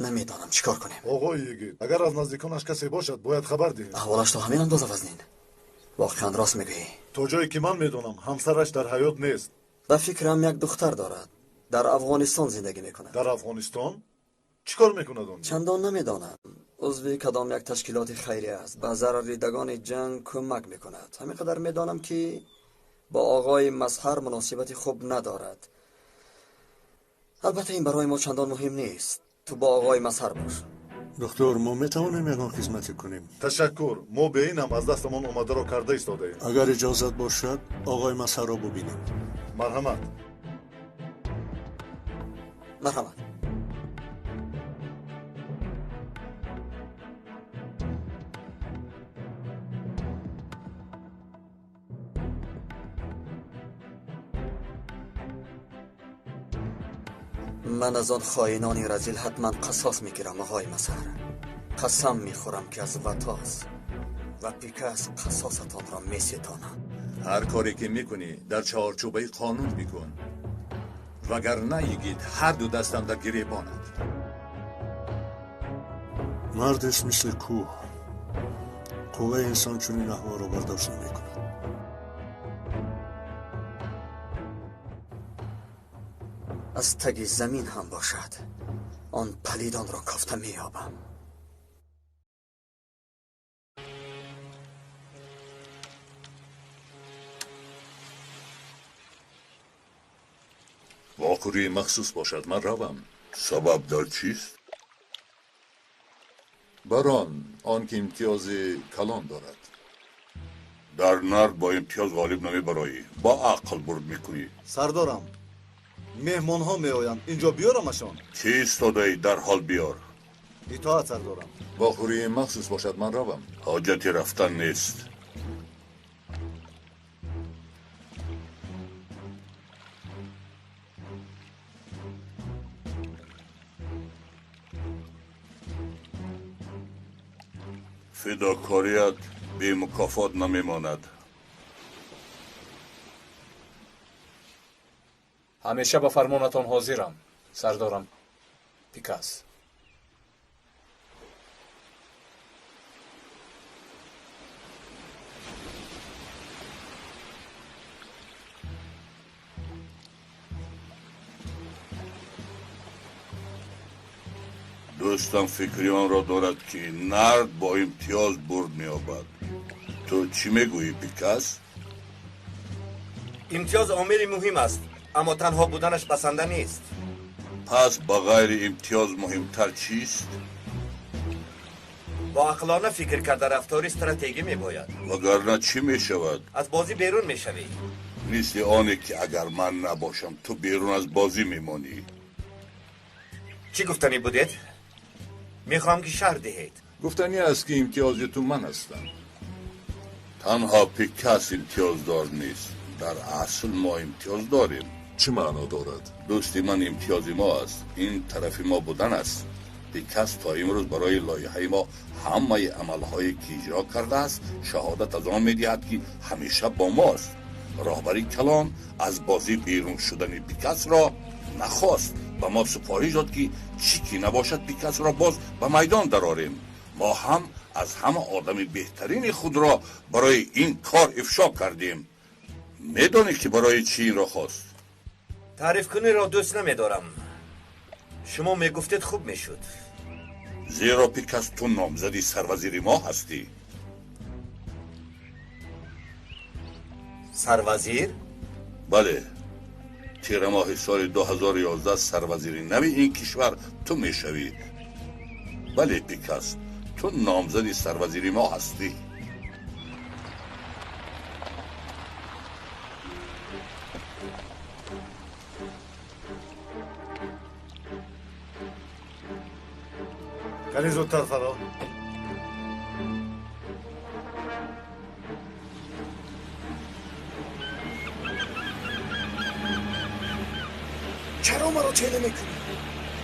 [SPEAKER 4] Намедонам чӣ кор кунем.
[SPEAKER 12] Оғои Йигит, агар аз наздиконаш касе бошад, бояд хабар диҳем.
[SPEAKER 4] Аҳволаш то ҳамин андоза вазнин? Воқеан рост мегӯӣ.
[SPEAKER 12] То ҷое ки ман медонам, ҳамсараш дар ҳаёт нест.
[SPEAKER 4] Ба фикрам, як духтар дорад. Дар Афғонистон зиндагӣ мекунад.
[SPEAKER 12] Дар Афғонистон? Чӣ кор мекунад он?
[SPEAKER 4] Чандон намедонам. Узви кадом як ташкилоти хайрия аст. Ба зарардидагони ҷанг кӯмак мекунад. Ҳамин қадар медонам, ки бо оғои Мазҳар муносибати хуб надорад. Албатта, ин барои мо чандон муҳим нест. Ту бо оғои Мазҳар бош.
[SPEAKER 3] Доктор, мо метавонем ягон хизмате кунем?
[SPEAKER 12] Ташаккур, мо бе ин ҳам аз дастамон омадаро карда истодаем.
[SPEAKER 3] Агар иҷозат бошад, оғои Масҳарро бубинем.
[SPEAKER 12] Марҳамат.
[SPEAKER 4] Марҳамат. Ман аз он хоинони разил ҳатман қасос мегирам, оғои Масҳар. Қасам мехӯрам, ки аз Ватоз ва Пикас қасосатонро месетонам.
[SPEAKER 10] Ҳар коре ки мекунӣ, дар чаҳорчӯбаи қонун бикун, вагарна йигит ҳар ду дастам дар гиребонад.
[SPEAKER 3] Мардест мисли кӯҳ. Қувваи инсон чунин аҳволро бардошт намекунад.
[SPEAKER 4] Аз таги замин ҳам бошад, он палидонро кофта меёбам.
[SPEAKER 10] Вохӯрии махсус бошад, ман равам.
[SPEAKER 15] Сабаб дар чист?
[SPEAKER 10] Барон, он ки имтиёзи калон дорад.
[SPEAKER 15] Дар нард бо имтиёз ғолиб намебароӣ, бо ақл бурд мекунӣ.
[SPEAKER 9] Сардорам, меҳмонҳо меоянд, инҷо биёрамашон?
[SPEAKER 15] Чӣ истодаӣ, дарҳол биёр.
[SPEAKER 9] Итоат, сардорам.
[SPEAKER 10] Вохӯрии махсус бошад, ман равам.
[SPEAKER 15] Ҳоҷати рафтан нест. Фидокорият бемукофот намемонад.
[SPEAKER 7] Ҳамеша ба фармонатон ҳозирам, сардорам Пикас.
[SPEAKER 15] Дӯстам фикри онро дорад, ки нард бо имтиёз бурд меёбад. Ту чӣ мегӯӣ, Пикас?
[SPEAKER 1] Имтиёз омили муҳим аст, аммо танҳо буданаш басанда нест.
[SPEAKER 15] Пас ба ғайри имтиёз муҳимтар чист?
[SPEAKER 1] Бо ақлона фикр карда рафтори стратегӣ мебояд.
[SPEAKER 15] Вагарна чӣ мешавад?
[SPEAKER 1] Аз бозӣ берун мешавӣ.
[SPEAKER 15] Мисли оне ки агар ман набошам, ту берун аз бозӣ мемонӣ.
[SPEAKER 1] Чӣ гуфтанӣ будед? Мехоҳам, ки шарҳ диҳед.
[SPEAKER 10] Гуфтанӣ аст, ки имтиёзи ту ман ҳастам.
[SPEAKER 15] Танҳо Пикас имтиёздор нест. Дар асл мо имтиёз дорем.
[SPEAKER 12] Чӣ маъно дорад?
[SPEAKER 15] Дӯсти ман, имтиёзи мо аст. Ин тарафи мо будан аст. Пикас то имрӯз барои лоиҳаи мо ҳамаи амалҳое ки иҷро кардааст, шаҳодат аз он медиҳад, ки ҳамеша бо мост. Роҳбари калон аз бозӣ берун шудани Пикасро нахост. Ба мо супориш дод, ки чӣ ки набошад, Пикасро боз ба майдон дарорем. Мо ҳам аз ҳама одами беҳтарини худро барои ин кор ифшо кардем. Медонӣ, ки барои чӣ инро хост?
[SPEAKER 1] Таърифкуниро дӯст намедорам. Шумо мегуфтед, хуб мешуд.
[SPEAKER 15] Зеро, Пикас, ту номзади сарвазири мо ҳастӣ.
[SPEAKER 1] Сарвазир?
[SPEAKER 15] Бале, тирамоҳи соли 2011 сарвазири нави ин кишвар ту мешавӣ. Бале, Пикас, ту номзади сарвазири мо ҳастӣ.
[SPEAKER 12] Кани зудтар фаро.
[SPEAKER 11] Чаро маро тела мекунӣ?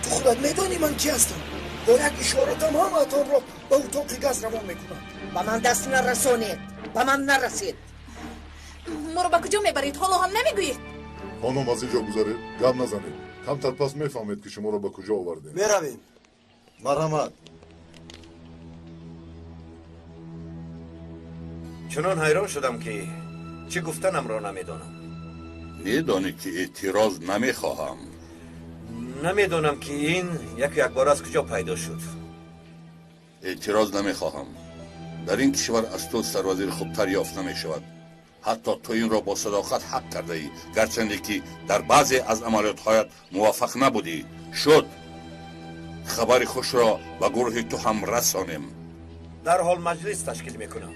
[SPEAKER 11] Ту худат медонӣ ман ки ҳастам. Бо як ишоратам ҳамаатонро ба утоқи газ равон мекунам.
[SPEAKER 14] Ба ман даст нарасонед, ба ман нарасед.
[SPEAKER 5] Моро ба куҷо мебаред? Ҳоло ҳам намегӯед?
[SPEAKER 12] Хонум, аз ин ҷо гузаред, гап назанед. Камтар пас мефаҳмед, ки шуморо ба куҷо овардем.
[SPEAKER 2] Меравем.
[SPEAKER 9] Марҳамат.
[SPEAKER 1] Чунон ҳайрон шудам, ки чӣ гуфтанамро намедонам.
[SPEAKER 15] Медонӣ, ки эътироз намехоҳам.
[SPEAKER 1] Намедонам, ки ин яку якбора аз куҷо пайдо шуд.
[SPEAKER 15] Эътироз намехоҳам. Дар ин кишвар аз ту сарвазири хубтар ёфт намешавад. Ҳатто ту инро бо садоқат ҳақ кардаӣ, гарчанде ки дар баъзе аз амалиётҳоят муваффақ набудӣ. Шуд. Хабари хушро ба гурӯҳи ту ҳам расонем.
[SPEAKER 1] Дарҳол маҷлис ташкил мекунам.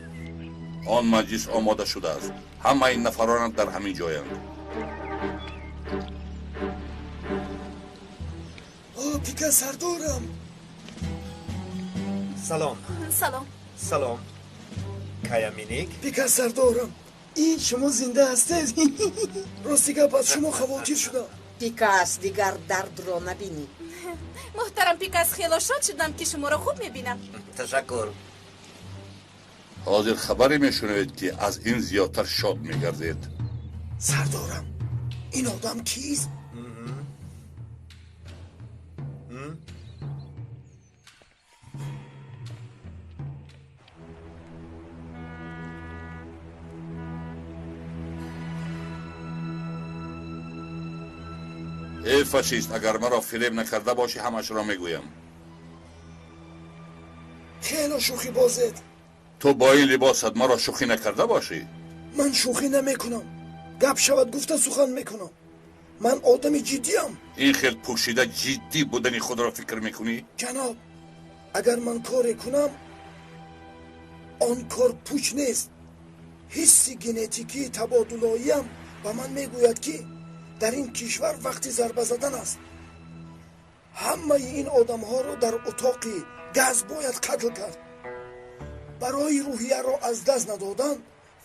[SPEAKER 15] Он маҷлис омода шудааст. Ҳамаи нафаронат дар ҳамин ҷоянд.
[SPEAKER 11] Пика сардорам.
[SPEAKER 1] Салом.
[SPEAKER 5] Салом.
[SPEAKER 1] Салом. Каяминик.
[SPEAKER 11] Пика сардорам. Ин шумо зинда ҳастед? Рости гап аз шумо хавотир шудам.
[SPEAKER 14] Пикас, дигар дардро набинӣ.
[SPEAKER 5] Муҳтарам Пикас, хело шод шудам, ки шуморо хуб мебинам.
[SPEAKER 1] Ташаккур.
[SPEAKER 15] Ҳозир хабаре мешунавед, ки аз ин зиёдтар шод мегардед.
[SPEAKER 11] Сардорам, ин одам кист?
[SPEAKER 15] Эй фашист, агар маро фиреб накарда бошӣ, ҳамашро мегӯям.
[SPEAKER 11] Хело шӯхӣ бозед.
[SPEAKER 15] Ту бо ин либосат маро шӯхӣ накарда бошӣ?
[SPEAKER 11] Ман шӯхӣ намекунам. Гап шавад гуфта сухан мекунам. Ман одами ҷиддиам.
[SPEAKER 15] Ин хел пӯшида ҷиддӣ будани худро фикр мекунӣ?
[SPEAKER 11] Ҷаноб, агар ман коре кунам, он кор пуч нест. Ҳисси генетикии табодулоиам ба ман мегӯяд, ки дар ин кишвар вақти зарба задан аст. Ҳамаи ин одамҳоро дар утоқи газ бояд қатл кард. Барои рӯҳияро аз даст надодан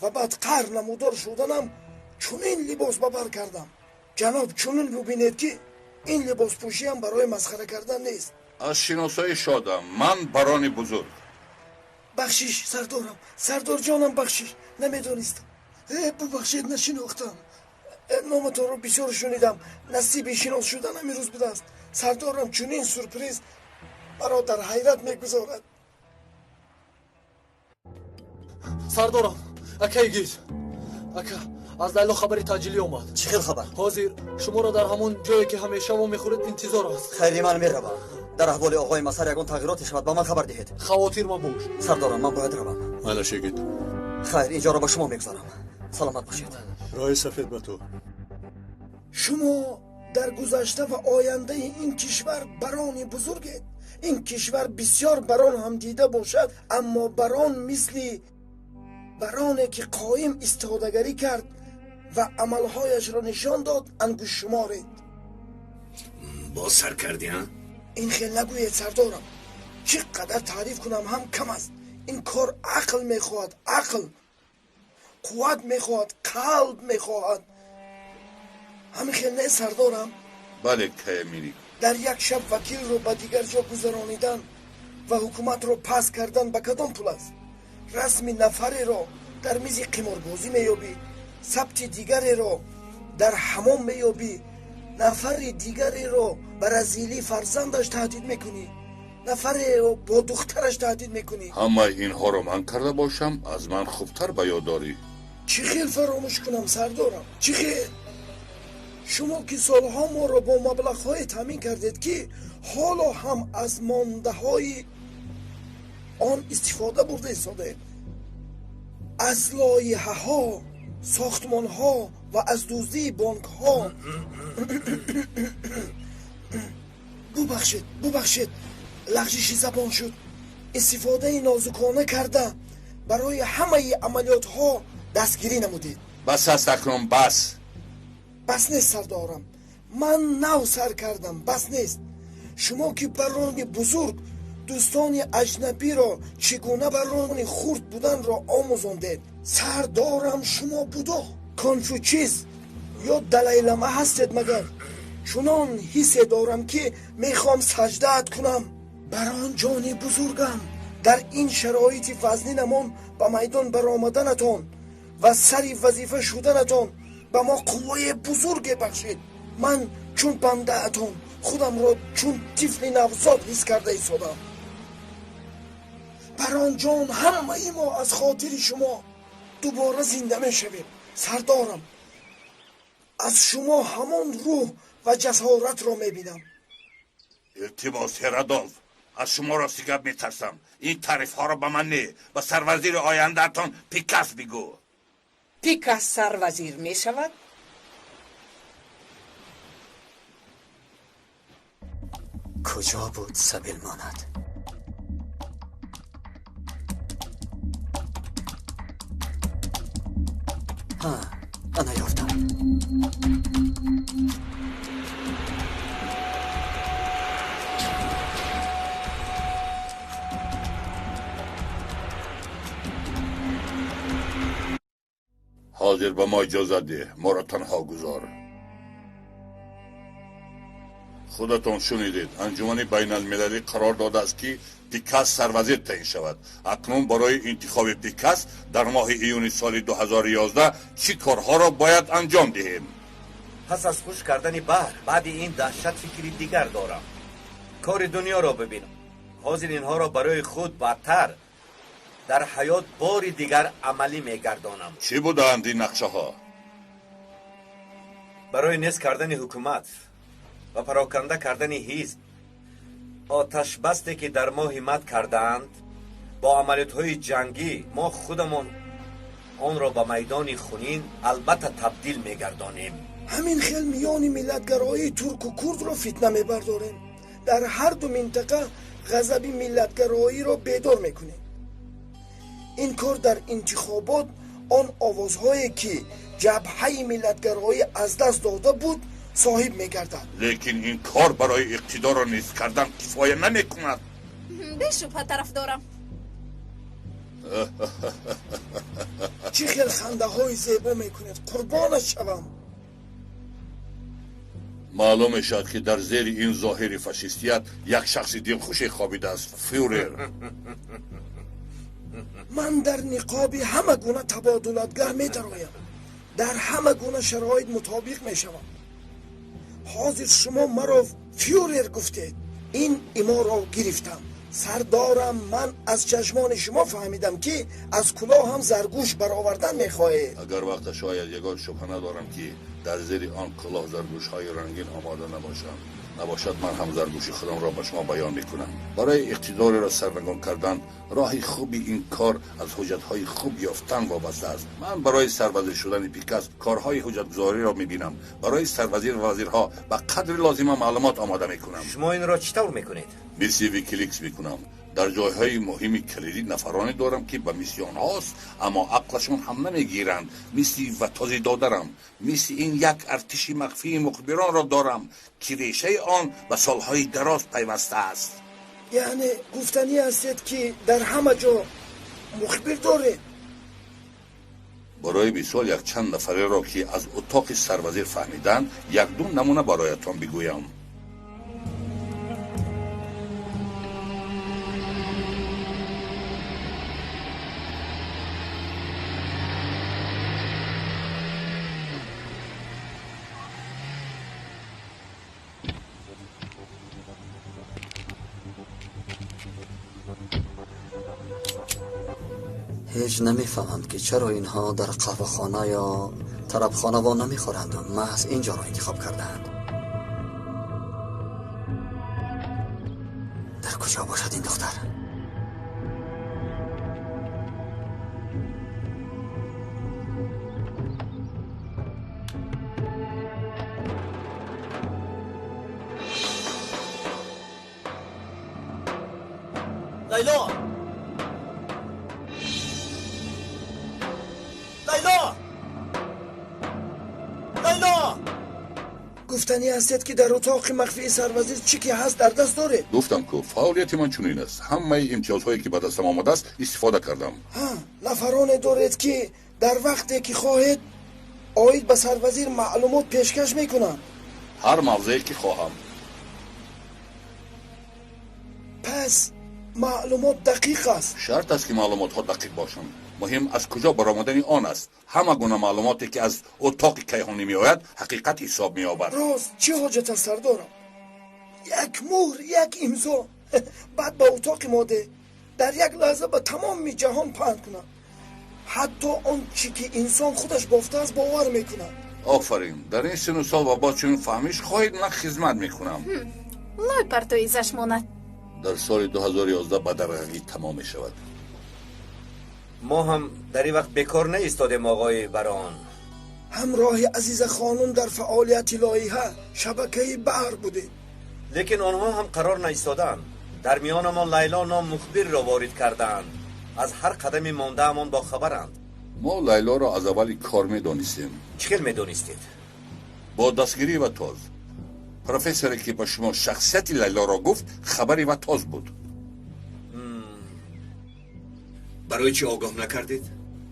[SPEAKER 11] ва баъд қаҳр намудор шуданам чунин либос ба бар кардам. Ҷаноб, чунин бубинед, ки ин либоспӯшиам барои масхара кардан нест.
[SPEAKER 15] Аз шиносоӣ шодам. Ман барони бузург.
[SPEAKER 11] Бахшиш, сардорам. Сардорҷонам, бахшиш. Намедонистам. Бубахшед, нашинохтам. Номатонро бисёр шунидам. Насиби шинос шуданам имрӯз будааст. Сардорам, чунин сюрприз маро дар ҳайрат мегузорад.
[SPEAKER 8] Сардорам, акай гиз. Ака, аз Лайло хабари таъҷилӣ омад.
[SPEAKER 4] Чӣ хел хабар?
[SPEAKER 8] Ҳозир шуморо дар ҳамон ҷое, ки ҳамеша вомехӯред, интизор аст.
[SPEAKER 4] Хайри, ман меравам. Дар аҳволи оғои Масар ягон тағйироте шавад, ба ман хабар диҳед.
[SPEAKER 8] Хавотир мабош.
[SPEAKER 4] Сардорам, ман бояд равам.
[SPEAKER 3] Майла, шегит.
[SPEAKER 4] Хайр, ин ҷоро ба шумо мегузорам. Саломат бошед.
[SPEAKER 3] Роҳи сафед ба ту.
[SPEAKER 11] Шумо дар гузашта ва ояндаи ин кишвар барони бузургед. Ин кишвар бисёр барон ҳам дида бошад, аммо барон мисли бароне, ки қоим истодагарӣ кард ва амалҳояшро нишон дод, ангуштшуморед.
[SPEAKER 1] Боз сар кардӣ, а?
[SPEAKER 11] Ин хел нагӯед, сардорам. Чӣ қадар таъриф кунам ҳам кам аст. Ин кор ақл мехоҳад, ақл, қувват мехоҳад, қалб мехоҳад. Ҳамин хел не, сардорам?
[SPEAKER 15] Бале, Каяминик.
[SPEAKER 11] Дар як шаб вакилро ба дигар ҷо гузаронидан ва ҳукуматро паст кардан ба кадом пул аст? Расми нафареро дар мизи қиморбозӣ меёбӣ, сабти дигареро дар ҳамом меёбӣ, нафари дигареро ба разилии фарзандаш таҳдид мекунӣ, нафареро бо духтараш таҳдид мекунӣ.
[SPEAKER 15] Ҳамаи инҳоро ман карда бошам, аз ман хубтар ба ёд дорӣ.
[SPEAKER 11] Чӣ хел фаромӯш кунам, сардорам? Чӣ хел? Шумо ки солҳо моро бо маблағҳое таъмин кардед, ки ҳоло ҳам аз мондаҳои он истифода бурда истодаем. Аз лоиҳаҳо, сохтмонҳо ва аз дуздии бонкҳо. Бубахшед, бубахшед, лағжиши забон шуд. Истифодаи нозукона карда барои ҳамаи амалиётҳо дастгирӣ намудед.
[SPEAKER 15] Бас аст акнун, бас.
[SPEAKER 11] Бас нест, сардорам. Ман нав сар кардам, бас нест. Шумо ки барони бузург дӯстони аҷнабиро чӣ гуна барони хурд буданро омӯзондед. Сардорам, шумо будо Конфучист ё Далайлама ҳастед магар? Чунон ҳиссе дорам, ки мехоҳам саҷдаат кунам. Барон ҷони бузургам, дар ин шароити вазнинамон ба майдон баромаданатон ва сари вазифа шуданатон ба мо қувваи бузурге бахшид. Ман чун бандаатон худамро чун тифли навзод ҳис карда истодам. Барон ҷон, ҳамаи мо аз хотири шумо дубора зинда мешавем. Сардорам, аз шумо ҳамон рӯҳ ва ҷасоратро мебинам.
[SPEAKER 15] Илтимос, Ҳерадолф, аз шумо рости гап метарсам. Ин таърифҳоро ба ман не, ба сарвазири ояндаатон Пикас бигӯ.
[SPEAKER 14] Пикас сарвазир мешавад?
[SPEAKER 4] Куҷо буд сабил монад? Ҳа, ана ёфтам.
[SPEAKER 15] Ҳозир ба мо иҷозат деҳ, моро танҳо гузор. Худатон шунидед, анҷумани байналмилалӣ қарор додааст, ки Пикас сарвазир таъин шавад. Акнун барои интихоби Пикас дар моҳи июни соли 2011 чӣ корҳоро бояд анҷом диҳем?
[SPEAKER 1] Пас аз хушк кардани баҳр, баъди ин даҳшат фикри дигар дорам. Кори дунёро бибинам. Ҳозир инҳоро барои худ бадтар дар ҳаёт бори дигар амалӣ мегардонам.
[SPEAKER 15] Чӣ буданд ин нақшаҳо?
[SPEAKER 1] Барои нест кардани ҳукумат ва пароканда кардани ҳизб, оташбасте ки дар моҳи мад кардаанд, бо амалиётҳои ҷангӣ мо худамон онро ба майдони хунин албатта табдил мегардонем.
[SPEAKER 11] Ҳамин хел миёни миллатгароии турку курдро фитна мебардорем. Дар ҳар ду минтақа ғазаби миллатгароиро бедор мекунем. Ин кор дар интихобот он овозҳое ки ҷабҳаи миллатгароӣ аз даст дода буд соҳиб мегардад.
[SPEAKER 15] Лекин ин кор барои иқтидорро нест кардан кифоя намекунад.
[SPEAKER 5] Бешубҳа тарафдорам.
[SPEAKER 11] Чӣ хел хандаҳои зебо мекунед, қурбонаш шавам.
[SPEAKER 15] Маълум мешавад, ки дар зери ин зоҳири фашистият як шахси дилхуше хобидааст, фюрер.
[SPEAKER 11] Ман дар ниқоби ҳама гуна табодулотгаҳ медароям, дар ҳама гуна шароит мутобиқ мешавам. Ҳозир шумо маро фюрер гуфтед, ин иморо гирифтам. Сардорам, ман аз чашмони шумо фаҳмидам, ки аз кулоҳам заргӯш баровардан мехоҳед.
[SPEAKER 15] Агар вақташ ояд, ягон шубҳа надорам, ки дар зери он кулоҳ заргӯшҳои рангин омода набошанд. Набошад, ман ҳам заргӯши худамро ба шумо баён мекунам. Барои иқтидореро сарнагон кардан роҳи хуби ин кор аз ҳуҷҷатҳои хуб ёфтан вобаста аст. Ман барои сарвазир шудани Пикас корҳои ҳуҷҷатгузориро мебинам. Барои сарвазир ва вазирҳо ба қадри лозима маълумот омода мекунам.
[SPEAKER 1] Шумо инро чӣ тавр мекунед?
[SPEAKER 15] Мисли Викиликс мекунам. Дар ҷойҳои муҳими калидӣ нафароне дорам, ки ба мисли онҳост, аммо ақлашон ҳам намегиранд. Мисли ватози додарам, мисли ин як артиши махфии мухбиронро дорам, ки решаи он ба солҳои дароз пайваста аст.
[SPEAKER 11] Яъне гуфтанӣ ҳастед, ки дар ҳама ҷо мухбир доред?
[SPEAKER 15] Барои мисол, якчанд нафареро, ки аз утоқи сарвазир фаҳмиданд, якду намуна бароятон бигӯям.
[SPEAKER 4] Ҳеҷ намефаҳмам, ки чаро инҳо дар қаҳвахона ё тарабхона во намехӯранд ва маҳз ин ҷоро интихоб кардаанд. Дар куҷо бошад ин духтар?
[SPEAKER 1] Лайло! Лайло! Лайло!
[SPEAKER 11] Гуфтанӣ ҳастед, ки дар утоқи махфии сарвазир чӣ ки ҳаст дар даст доред?
[SPEAKER 15] Гуфтам ку, фаъолияти ман чунин аст. Ҳамаи имтиёзҳое ки ба дастам омадааст истифода кардам.
[SPEAKER 11] Ҳа, нафароне доред, ки дар вақте ки хоҳед оид ба сарвазир маълумот пешкаш мекунанд.
[SPEAKER 15] Ҳар мавзее ки хоҳам.
[SPEAKER 11] Пас маълумот дақиқ аст.
[SPEAKER 15] Шарт аст, ки маълумотҳо дақиқ бошанд. Муҳим аз куҷо баромадани он аст. Ҳама гуна маълумоте, ки аз утоқи кайҳонӣ меояд, ҳақиқат ҳисоб меёбад.
[SPEAKER 11] Рост, чӣ ҳоҷат аст, сардорам? Як муҳр, як имзо, баъд ба утоқи мо де, дар як лаҳза ба тамоми ҷаҳон паҳн кунад. Ҳатто он чӣ ки инсон худаш бофтааст бовар мекунад.
[SPEAKER 15] Офарин, дар ин сину сол ва бо чунин фаҳмиш хоҳед, ман хизмат мекунам.
[SPEAKER 5] Лой партоизаш монад.
[SPEAKER 15] Дар соли 2011 ба дарғагӣ тамом мешавад.
[SPEAKER 1] Мо ҳам дар ин вақт бекор наистодем, оғои барон.
[SPEAKER 11] Ҳамроҳи Азиза хонум дар фаъолияти лоиҳа шабакаи баҳр будед.
[SPEAKER 1] Лекин онҳо ҳам қарор наистодаанд. Дар миёнамон Лайло ном мухбирро ворид кардаанд. Аз ҳар қадами мондаамон бохабаранд.
[SPEAKER 15] Мо Лайлоро аз аввали кор медонистем.
[SPEAKER 1] Чӣ хел медонистед?
[SPEAKER 15] Бо дастгирӣ ва тоз. Профессоре ки ба шумо шахсияти Лайлоро гуфт, хабари ва тоз буд.
[SPEAKER 1] Барои чӣ огоҳ накардед?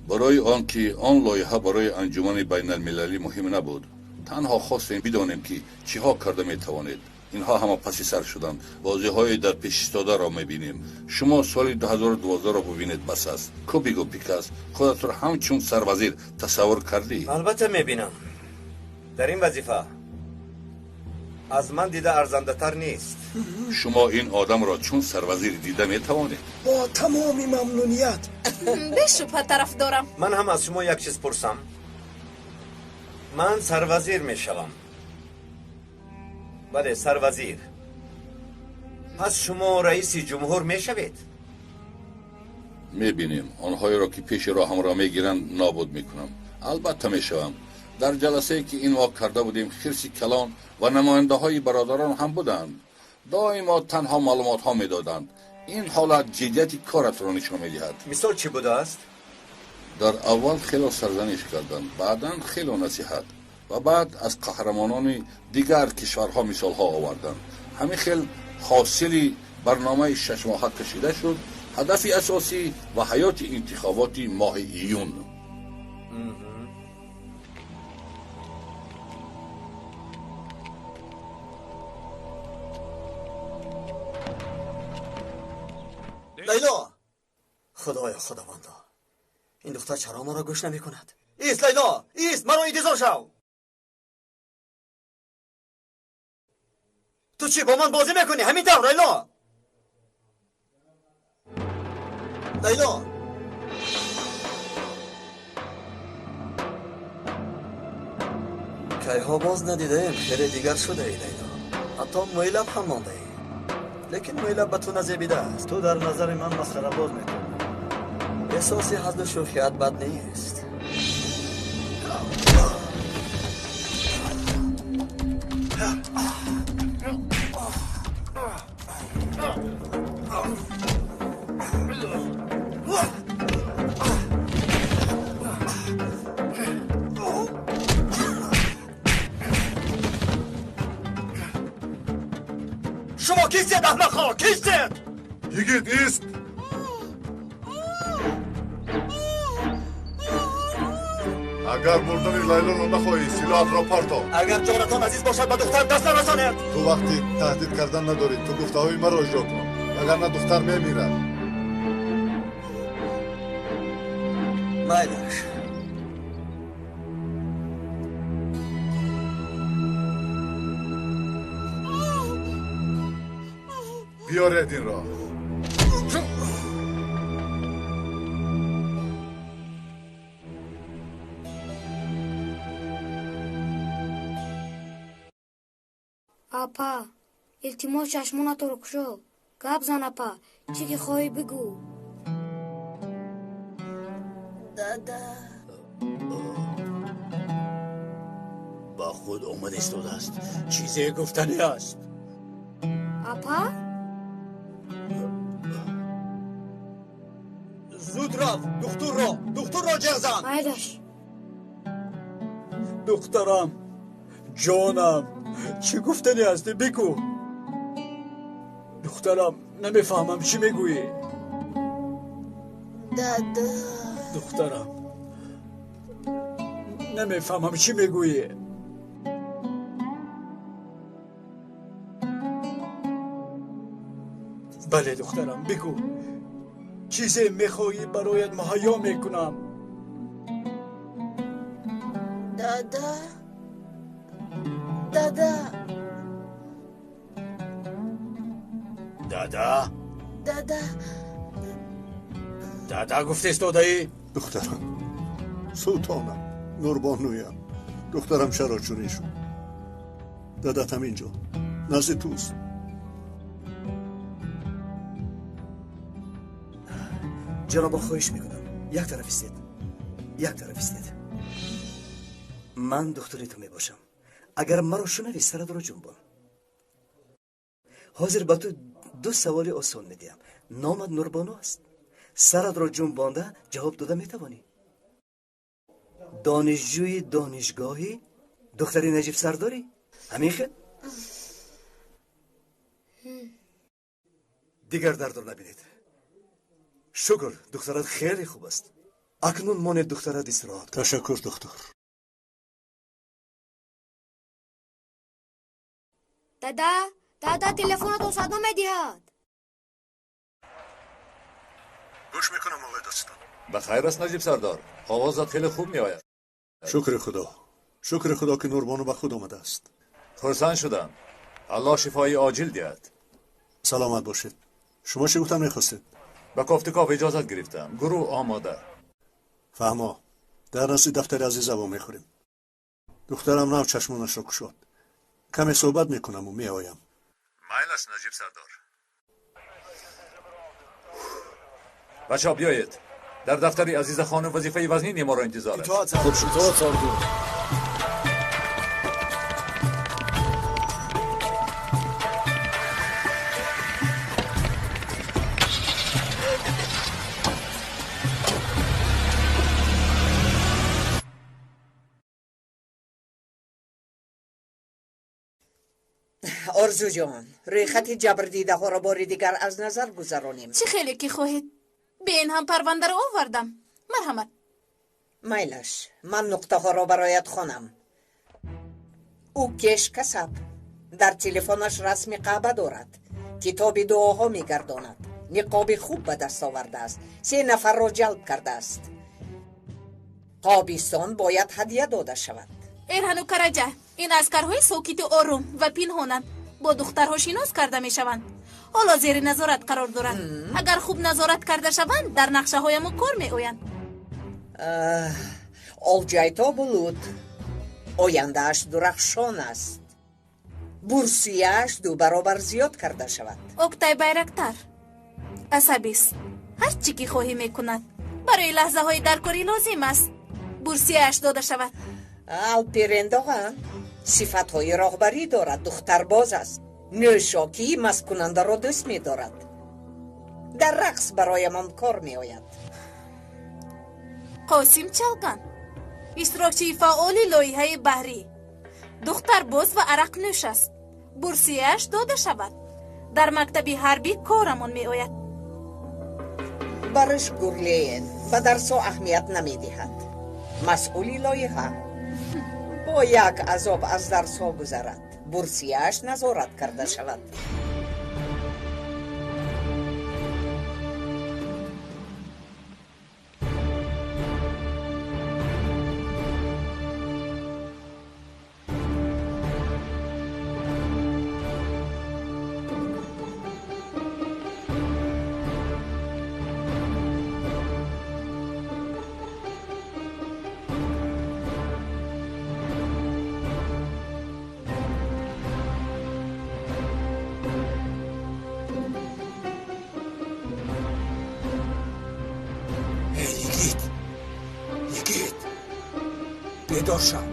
[SPEAKER 15] Барои он ки он лоиҳа барои анҷумани байналмилалӣ муҳим набуд. Танҳо хостем бидонем ки чиҳо карда метавонед. Инҳо ҳама паси сар шуданд. Бозиҳои дар пешистодаро мебинем. Шумо соли 2012-ро бубинед, бас аст. Ку бигӯ, Пикас, худатро ҳамчун сарвазир тасаввур кардӣ?
[SPEAKER 1] Албатта мебинам. Дар ин вазифа аз ман дида арзандатар нест.
[SPEAKER 15] Шумо ин одамро чун сарвазир дида метавонед?
[SPEAKER 11] Бо тамоми мамнуният.
[SPEAKER 5] Бешубҳа тарафдорам.
[SPEAKER 1] Ман ҳам аз шумо як чиз пурсам. Ман сарвазир мешавам. Бале, сарвазир. Пас шумо раиси ҷумҳур мешавед?
[SPEAKER 15] Мебинем. Онҳоеро ки пеши роҳамро мегиранд, нобуд мекунам. Албатта мешавам. Дар ҷаласае ки ин моҳ карда будем, хирси калон ва намояндаҳои бародарон ҳам буданд. Доимо танҳо маълумотҳо медоданд. Ин ҳолат ҷиддияти коратро нишон медиҳад.
[SPEAKER 1] Мисол чӣ будааст?
[SPEAKER 15] Дар аввал хело сарзаниш карданд, баъдан хело насиҳат ва баъд аз қаҳрамонони дигар кишварҳо мисолҳо оварданд. Ҳамин хел ҳосили барномаи шашмоҳа кашида шуд. Ҳадафи асосӣ ва ҳаёти интихоботи моҳи июн.
[SPEAKER 4] Лайло! Худоё, худовандо, ин духтар чаро маро гӯш намекунад? Ист, Лайло, ист, маро интизор шав. Ту чӣ бо ман бозӣ мекунӣ? Ҳамин тавр, Лайло? Лайло! Кайҳо боз надидаем, хеле дигар шудаӣ, Лайло. Ҳатто мӯйлаб ҳам мондаӣ. Лекин мӯйлаб ба ту назебидааст.
[SPEAKER 9] Ту дар назари ман масхарабоз мекунӣ.
[SPEAKER 4] Эҳсоси ҳазлу шӯхият бад нест.
[SPEAKER 1] Шумо кистед, аҳмақҳо? Кистед?
[SPEAKER 12] Йигит, ист! Агар мурдани Лайлоро нахоҳӣ, силоҳатро парто.
[SPEAKER 1] Агар ҷонатон азиз бошад, ба духтар даст нарасонед.
[SPEAKER 12] Ту вақти таҳдид кардан надорӣ. Ту гуфтаҳои маро иҷро кун, вагарна духтар мемирад.
[SPEAKER 4] Майлаш.
[SPEAKER 12] Биёред инро.
[SPEAKER 6] Апа, илтимос чашмонатро кушо. Гап зан, апа, чӣ ки хоҳӣ бигӯ.
[SPEAKER 13] Дада.
[SPEAKER 16] Ба худ омада истодааст. Чизе гуфтанӣ аст.
[SPEAKER 6] Апа?
[SPEAKER 16] Зуд рафт, духтурро, духтурро ҷеғ зан.
[SPEAKER 6] Майлаш.
[SPEAKER 16] Духтарам, ҷонам, чӣ гуфтанӣ ҳастӣ? Бигӯ. Духтарам, намефаҳмам чӣ мегӯӣ.
[SPEAKER 13] Дада.
[SPEAKER 16] Духтарам, намефаҳмам чӣ мегӯӣ. Бале, духтарам, бигӯ. Чизе мехоҳӣ бароят муҳайё мекунам.
[SPEAKER 13] Дада. Дада.
[SPEAKER 16] Дада?
[SPEAKER 13] Дада.
[SPEAKER 16] Дада гуфта истодаӣ?
[SPEAKER 3] Духтарам, султонам, нурбонуям, духтарам чаро чунин шуд? Дадатам инҷо, назди туст.
[SPEAKER 2] Ҷанобо, хоҳиш мекунам, як тараф истед, як тараф истед. Ман духтури ту мебошам. Агар маро шунавӣ, саратро ҷунбон. Ҳозир ба ту ду саволи осон медиҳам. Номат Нурбону аст. Саратро ҷунбонда ҷавоб дода метавонӣ. Донишҷӯи донишгоҳӣ, духтари Наҷиб Сардорӣ? Ҳамин хел? Дигар дардро набинед. Шукр, духтарат хеле хуб аст. Акнун монед духтарат истироҳат кунад.
[SPEAKER 3] Ташаккур, доктор.
[SPEAKER 6] Дада, дада, телефонатон садо медиҳад.
[SPEAKER 3] Гӯш мекунам, оқои додстон.
[SPEAKER 10] Ба хайр аст, Наҷиб Сардор. Овозат хеле хуб меояд.
[SPEAKER 3] Шукри Худо. Шукри Худо ки Нурбону ба худ омадааст.
[SPEAKER 10] Хурсанд шудам. Аллоҳ шифои оҷил диҳад.
[SPEAKER 3] Саломат бошед. Шумо чӣ гуфтан мехостед?
[SPEAKER 10] Ба кофтуков иҷозат гирифтам. Гурӯҳ омода.
[SPEAKER 3] Фаҳмо. Дар назди дафтари Азиза вомехӯрем. Духтарам нав чашмонашро кушод. Каме суҳбат мекунаму меоям.
[SPEAKER 10] Майл аст, Наҷиб Сардор. Бачаҳо, биёед. Дар дафтари Азиза хонум вазифаи вазнини моро интизор аст.
[SPEAKER 3] Хуб шуд.
[SPEAKER 8] Итоат, сардор.
[SPEAKER 14] Орзу ҷон, рӯйхати ҷабрдидаҳоро бори дигар аз назар гузаронем.
[SPEAKER 5] Чӣ хеле ки хоҳед. Бе ин ҳам парвандаро овардам. Марҳамат.
[SPEAKER 14] Майлаш, ман нуқтаҳоро бароят хонам. Ӯ кеш касаб. Дар телефонаш расми қаъба дорад. Китоби дуоҳо мегардонад. Ниқоби хуб ба даст овардааст. 3 нафарро ҷалб кардааст. Тобистон бояд ҳадя дода шавад.
[SPEAKER 5] Эрҳану Караҷа, ин аскарҳои сокиту ором ва пинҳонанд. Бо духтарҳо шинос карда мешаванд. Ҳоло зери назорат қарор доранд. Агар хуб назорат карда шаванд, дар нақшаҳоямон кор меоянд.
[SPEAKER 14] Олҷайто Булут. Ояндааш дурахшон аст. Бурсияаш 2 баробар зиёд карда шавад.
[SPEAKER 5] Октай Байрактар асабист. Ҳар чӣ ки хоҳӣ мекунад. Барои лаҳзаҳои даркорӣ лозим аст. Бурсияаш дода шавад.
[SPEAKER 14] Алперендоған сифатҳои роҳбарӣ дорад, духтарбоз аст. Нӯшокии масткунандаро дӯст медорад. Дар рақс бароямон кор меояд.
[SPEAKER 5] Қосим Чалган иштирокчии фаъоли лоиҳаи баҳрӣ. Духтарбоз ва арақнӯш аст. Бурсияаш дода шавад. Дар мактаби ҳарбӣ корамон меояд.
[SPEAKER 14] Бариш Гурлеен ба дарсҳо аҳамият намедиҳад. Масъули лоиҳа бо як азоб аз дарсҳо гузарад. Бурсияаш назорат карда шавад.
[SPEAKER 16] бедор шав.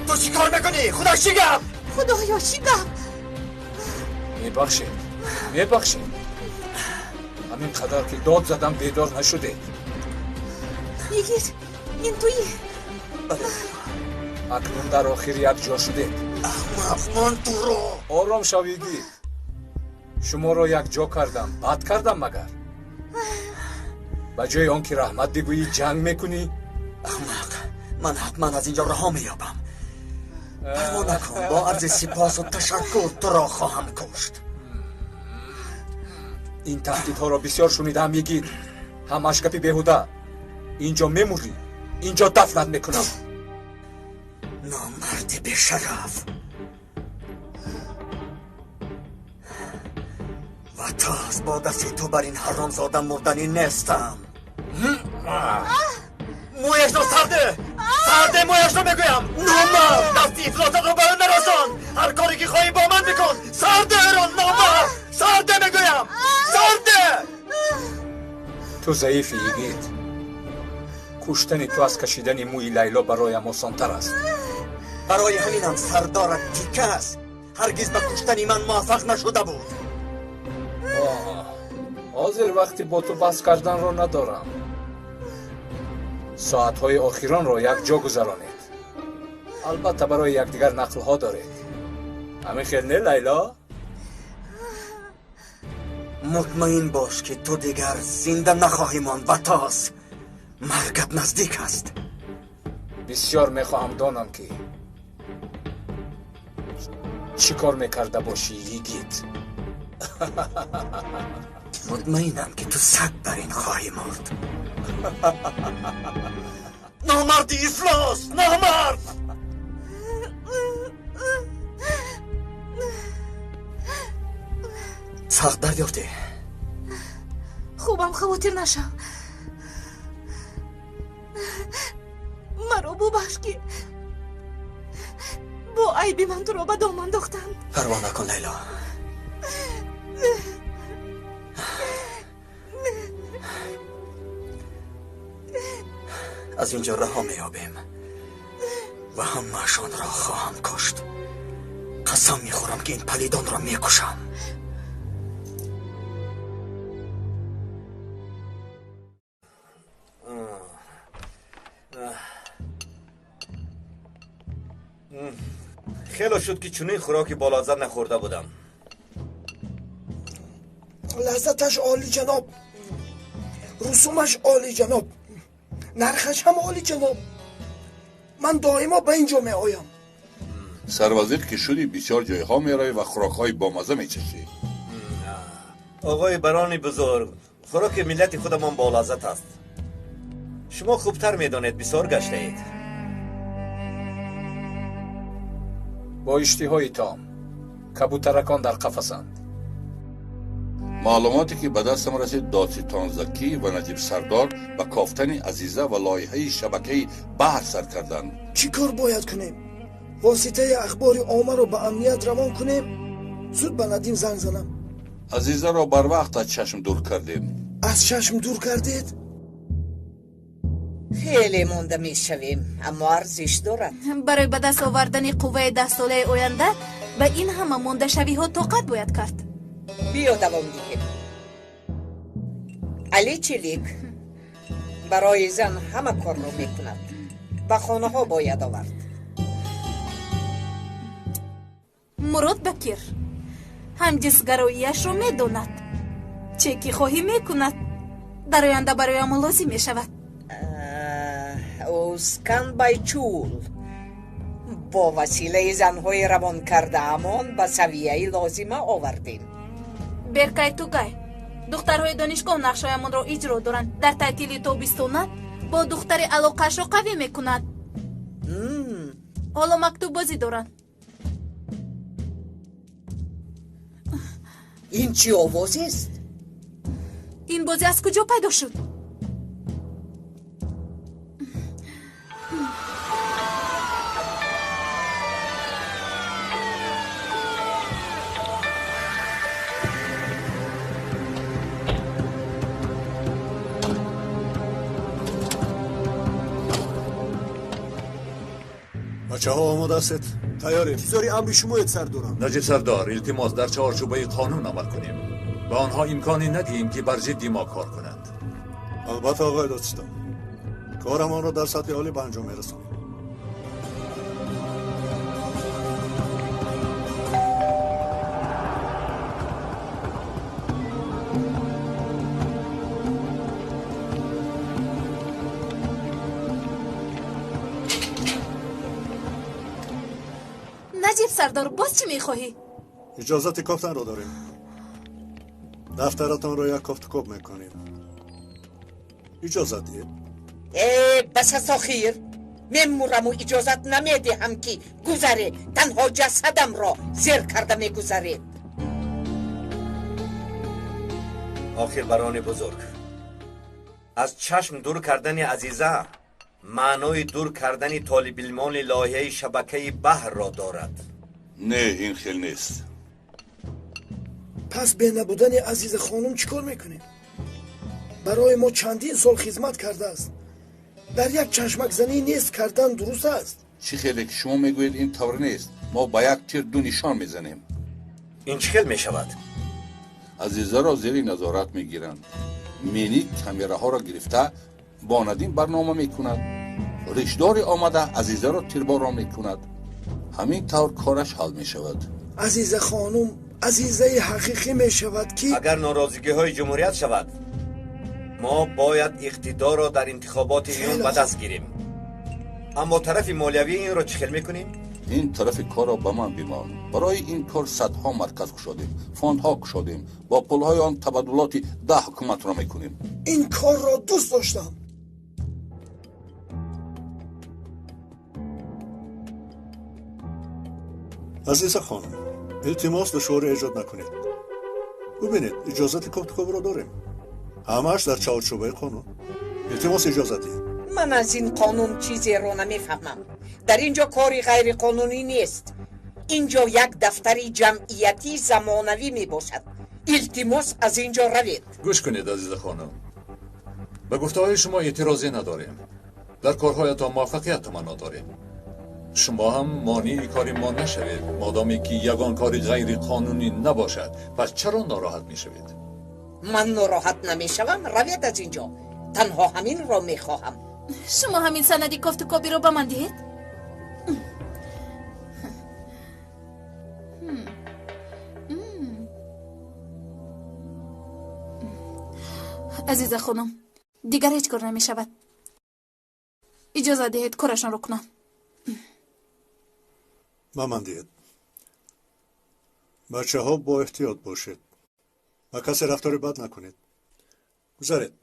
[SPEAKER 1] Ту чӣ кор мекунӣ? Худо чӣ гап?
[SPEAKER 5] Худоё, чӣ гап?
[SPEAKER 7] Мебахшед, мебахшед. Ҳамин қадар ки дод задам бедор нашудед.
[SPEAKER 5] Йигит, ин туӣ?
[SPEAKER 7] Бале. Акнун дар охир якҷо шудед.
[SPEAKER 1] Аҳмақ, ман туро.
[SPEAKER 7] Ором шав, Йигит. Шуморо якҷо кардам, бад кардам магар? Ба ҷои он ки раҳмат бигӯӣ, ҷанг мекунӣ?
[SPEAKER 4] Аҳмақ, ман ҳатман аз инҷо раҳо меёбам. Парво накун, бо арзи сипосу ташаккур туро хоҳам кушт.
[SPEAKER 7] Ин таҳдидҳоро бисёр шунидаам, Йигит. Ҳамааш гапи беҳуда. Инҷо мемурӣ, инҷо дафнат мекунам.
[SPEAKER 4] Номарди бешараф. Ва таз бо дасти ту бар ин ҳаромзода мурданӣ нестам.
[SPEAKER 1] Мӯяшро сарде! Сарде мӯяшро мегӯям. Номард, дасти ифлосатро ба ӯ нарасон. Ҳар коре ки хоҳӣ бо ман бикун. Сарде ӯро, номард! Сарде мегӯям! Сарде!
[SPEAKER 7] Ту заифӣ, йигит. Куштани ту аз кашидани мӯи Лайло бароям осонтар аст.
[SPEAKER 1] Барои ҳаминам сардорат Пикас ҳаргиз ба куштани ман муваффақ нашуда буд.
[SPEAKER 7] Ҳозир вақти бо ту баҳс карданро надорам. Соатҳои охиронро якҷо гузаронед. Албатта барои якдигар нақлҳо доред. Ҳамин хел не, Лайло?
[SPEAKER 1] Мутмаин бош, ки ту дигар зинда нахоҳӣ монд, Батос. Маргат наздик аст.
[SPEAKER 7] Бисёр мехоҳам донам, ки чӣ кор мекарда бошӣ, йигит.
[SPEAKER 1] Мутмаинам, ки ту саг бар ин хоҳӣ мурд. Номарди ифлос! Номард! Сахт дард ёфтӣ?
[SPEAKER 5] Хубам, хавотир нашав. Маро бубахш, ки бо айби ман туро ба дом андохтанд.
[SPEAKER 1] Парво накун, Лайло. Аз ин ҷо раҳо меёбем ва ҳамаашонро хоҳам кушт. Қасам мехӯрам, ки ин палидонро мекушам. Хело шуд, ки чунин хӯроки болаззат нахӯрда будам.
[SPEAKER 11] Лаззаташ олӣ ҷаноб, русумаш олӣ ҷаноб, нархаш ҳам олӣ ҷаноб. Ман доимо ба ин ҷо меоям.
[SPEAKER 15] Сарвазир ки шудӣ, бисёр ҷойҳо меравӣ ва хӯрокҳои бомазза мечашӣ.
[SPEAKER 1] Оғои барони бузург, хӯроки миллати худамон болаззат аст. Шумо хубтар медонед, бисёр гаштаед.
[SPEAKER 7] Бо иштиҳои том, кабутаракон дар қафасанд.
[SPEAKER 15] Маълумоте ки ба дастам расид, додситон Закӣ ва Наҷиб Сардор ба кофтани Азиза ва лоиҳаи шабакаи баҳр сар карданд.
[SPEAKER 11] Чӣ кор бояд кунем? Воситаи ахбори оммаро ба амният равон кунем? Зуд ба Надим занг занам.
[SPEAKER 15] Азизаро барвақт аз чашм дур кардем.
[SPEAKER 11] Аз чашм дур кардед?
[SPEAKER 14] Хеле монда мешавем, аммо арзиш дорад.
[SPEAKER 5] Барои ба даст овардани қувваи даҳсолаи оянда ба ин ҳама мондашавиҳо тоқат бояд кард.
[SPEAKER 14] Биё, давом диҳем. Али Чилик барои зан ҳама корро мекунад. Ба хонаҳо бояд овард.
[SPEAKER 5] Мурод Бакир ҳамҷинсгароияшро медонад, чӣ ки хоҳӣ мекунад. Дар оянда бароямон лозим мешавад.
[SPEAKER 14] Ускан Байчул бо василаи занҳои равон кардаамон ба савияи лозима овардем.
[SPEAKER 5] Беркай Тугай, духтарҳои донишгоҳ нақшҳоямонро иҷро доранд. Дар таътили тобистона бо духтари алоқаашро қавӣ мекунад. Ҳоло мактуббозӣ доранд.
[SPEAKER 14] Ин чӣ овозест?
[SPEAKER 5] Ин бозӣ аз куҷо пайдо шуд?
[SPEAKER 3] Бачаҳо, омода ҳастед?
[SPEAKER 16] Тайёрем. Интизори амри шумоед, сардорам.
[SPEAKER 10] Наҷиб Сардор, илтимос, дар чаҳорчӯбаи қонун амал кунем. Ба онҳо имконе надиҳем, ки бар зидди мо кор кунанд.
[SPEAKER 3] Албатта, оғои додситон, корамонро дар сатҳи олӣ ба анҷом мерасонем.
[SPEAKER 5] Наҷиб Сардор, боз чӣ мехоҳӣ?
[SPEAKER 3] Иҷозати кофтанро дорем. Дафтаратонро як кофтукоб мекунем. Иҷозат диҳед.
[SPEAKER 14] Э, бас аст охир. Мемураму иҷозат намедиҳам, ки гузаре. Танҳо ҷасадамро зер карда мегузаред.
[SPEAKER 1] Охир, барони бузург, аз чашм дур кардани Азиза Маънои дур кардани толибилмони лоиҳаи шабакаи баҳрро дорад.
[SPEAKER 15] Не, ин хел нест.
[SPEAKER 11] Пас бе набудани Азиза хонум чӣ кор мекунем? Барои мо чандин сол хизмат кардааст. Дар як чашмакзанӣ нест кардан дуруст аст?
[SPEAKER 15] Чӣ хеле ки шумо мегӯед, ин тавр нест. Мо ба як тир ду нишон мезанем.
[SPEAKER 1] Ин чӣ хел мешавад?
[SPEAKER 15] Азизаро зери назорат мегиранд. Меник камераҳоро гирифта бо Надим барнома мекунад. Ришдори омада Азизаро тирборон мекунад. Ҳамин тавр кораш ҳал мешавад.
[SPEAKER 11] Азиза хонум азизаи ҳақиқӣ мешавад ки
[SPEAKER 1] агар норозигиҳои ҷумҳурият шавад, мо бояд иқтидорро дар интихоботи июн ба даст гирем. Аммо тарафи молиявии инро чӣ хел мекунем?
[SPEAKER 15] Ин тарафи корро ба ман бимон. Барои ин кор садҳо марказ кушодем, фондҳо кушодем, бо пулҳои он табаддулоти 10 ҳукуматро мекунем.
[SPEAKER 11] Ин корро дӯст доштам.
[SPEAKER 3] Азиза хонум, илтимос душворӣ эҷод накунед. Бубинед, иҷозати кофтуковро дорем. Ҳамааш дар чаҳорчӯбаи қонун. Илтимос иҷозат диҳед.
[SPEAKER 14] Ман аз ин қонун чизеро намефаҳмам. Дар ин ҷо кори ғайриқонунӣ нест. Ин ҷо як дафтари ҷамъиятии замонавӣ мебошад. Илтимос аз ин ҷо равед.
[SPEAKER 10] Гӯш кунед, Азиза хонум. Ба гуфтаҳои шумо эътирозе надорем. Дар корҳоятон муваффақият таманно дорем. Шумо ҳам монеи кори мо нашавед, модоме ки ягон кори ғайриқонунӣ набошад. Пас чаро нороҳат мешавед?
[SPEAKER 14] Ман нороҳат намешавам. Равед аз ин ҷо. Танҳо ҳаминро мехоҳам.
[SPEAKER 5] Шумо ҳамин санади кофтукобиро ба ман диҳед? Азиза хонум, дигар ҳеҷ кор намешавад. Иҷозат диҳед корашонро кунам.
[SPEAKER 3] Ба ман диҳед. Бачаҳо, бо эҳтиёт бошед. Ба касе рафтори бад накунед. Гузаред.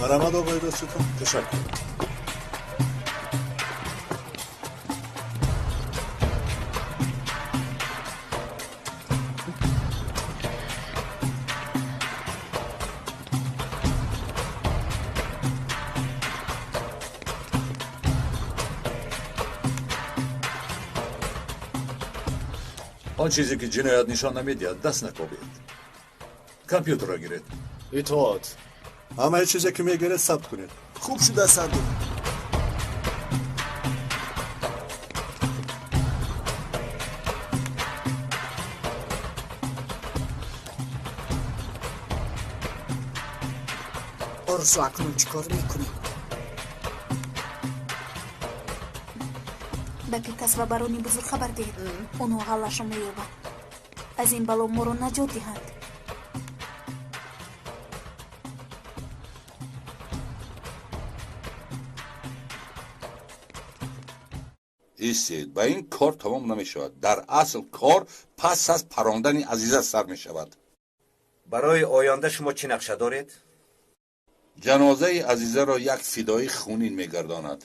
[SPEAKER 3] Марҳамат, оқои додситон.
[SPEAKER 10] Ташаккур. Он чизе ки ҷиноят нишон намедиҳад, даст накобед. Компютерро гиред.
[SPEAKER 8] Итоат.
[SPEAKER 3] Ҳамаи чизе ки мегиред, сабт кунед.
[SPEAKER 11] Хуб шуда, сардор.
[SPEAKER 14] Орзу, акнун чӣ кор мекунем?
[SPEAKER 5] Ба Пикас ва барони бузург хабар диҳед. Онҳо ҳаллашро меёбанд. Аз ин бало моро наҷот диҳанд.
[SPEAKER 15] Истед, ба ин кор тамом намешавад. Дар асл кор пас аз парондани Азиза сар мешавад.
[SPEAKER 1] Барои оянда шумо чӣ нақша доред?
[SPEAKER 15] Ҷанозаи Азизаро як фидои хунин мегардонад.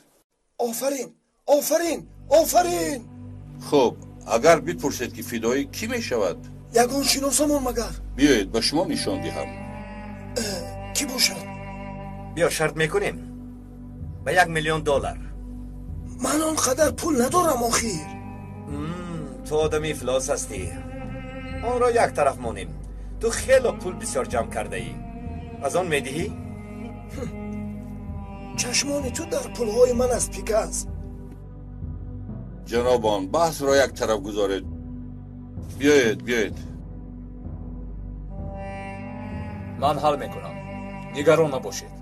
[SPEAKER 11] Офарин, офарин, офарин!
[SPEAKER 15] Хуб, агар бипурсед ки фидоӣ кӣ мешавад?
[SPEAKER 11] Ягон шиносамон магар?
[SPEAKER 15] Биёед ба шумо нишон диҳам.
[SPEAKER 11] Кӣ бошад?
[SPEAKER 1] Биё шарт мекунем ба $1 миллион.
[SPEAKER 11] Ман он қадар пул надорам охир.
[SPEAKER 1] Ту одами ифлос ҳастӣ. Онро як тараф монем. Ту хело пул бисёр ҷамъ кардаӣ. Аз он медиҳӣ?
[SPEAKER 11] Чашмони ту дар пулҳои ман аст, Пикас.
[SPEAKER 15] Ҷанобон, баҳсро як тараф гузоред. Биёед, биёед.
[SPEAKER 7] Ман ҳал мекунам. Нигарон набошед.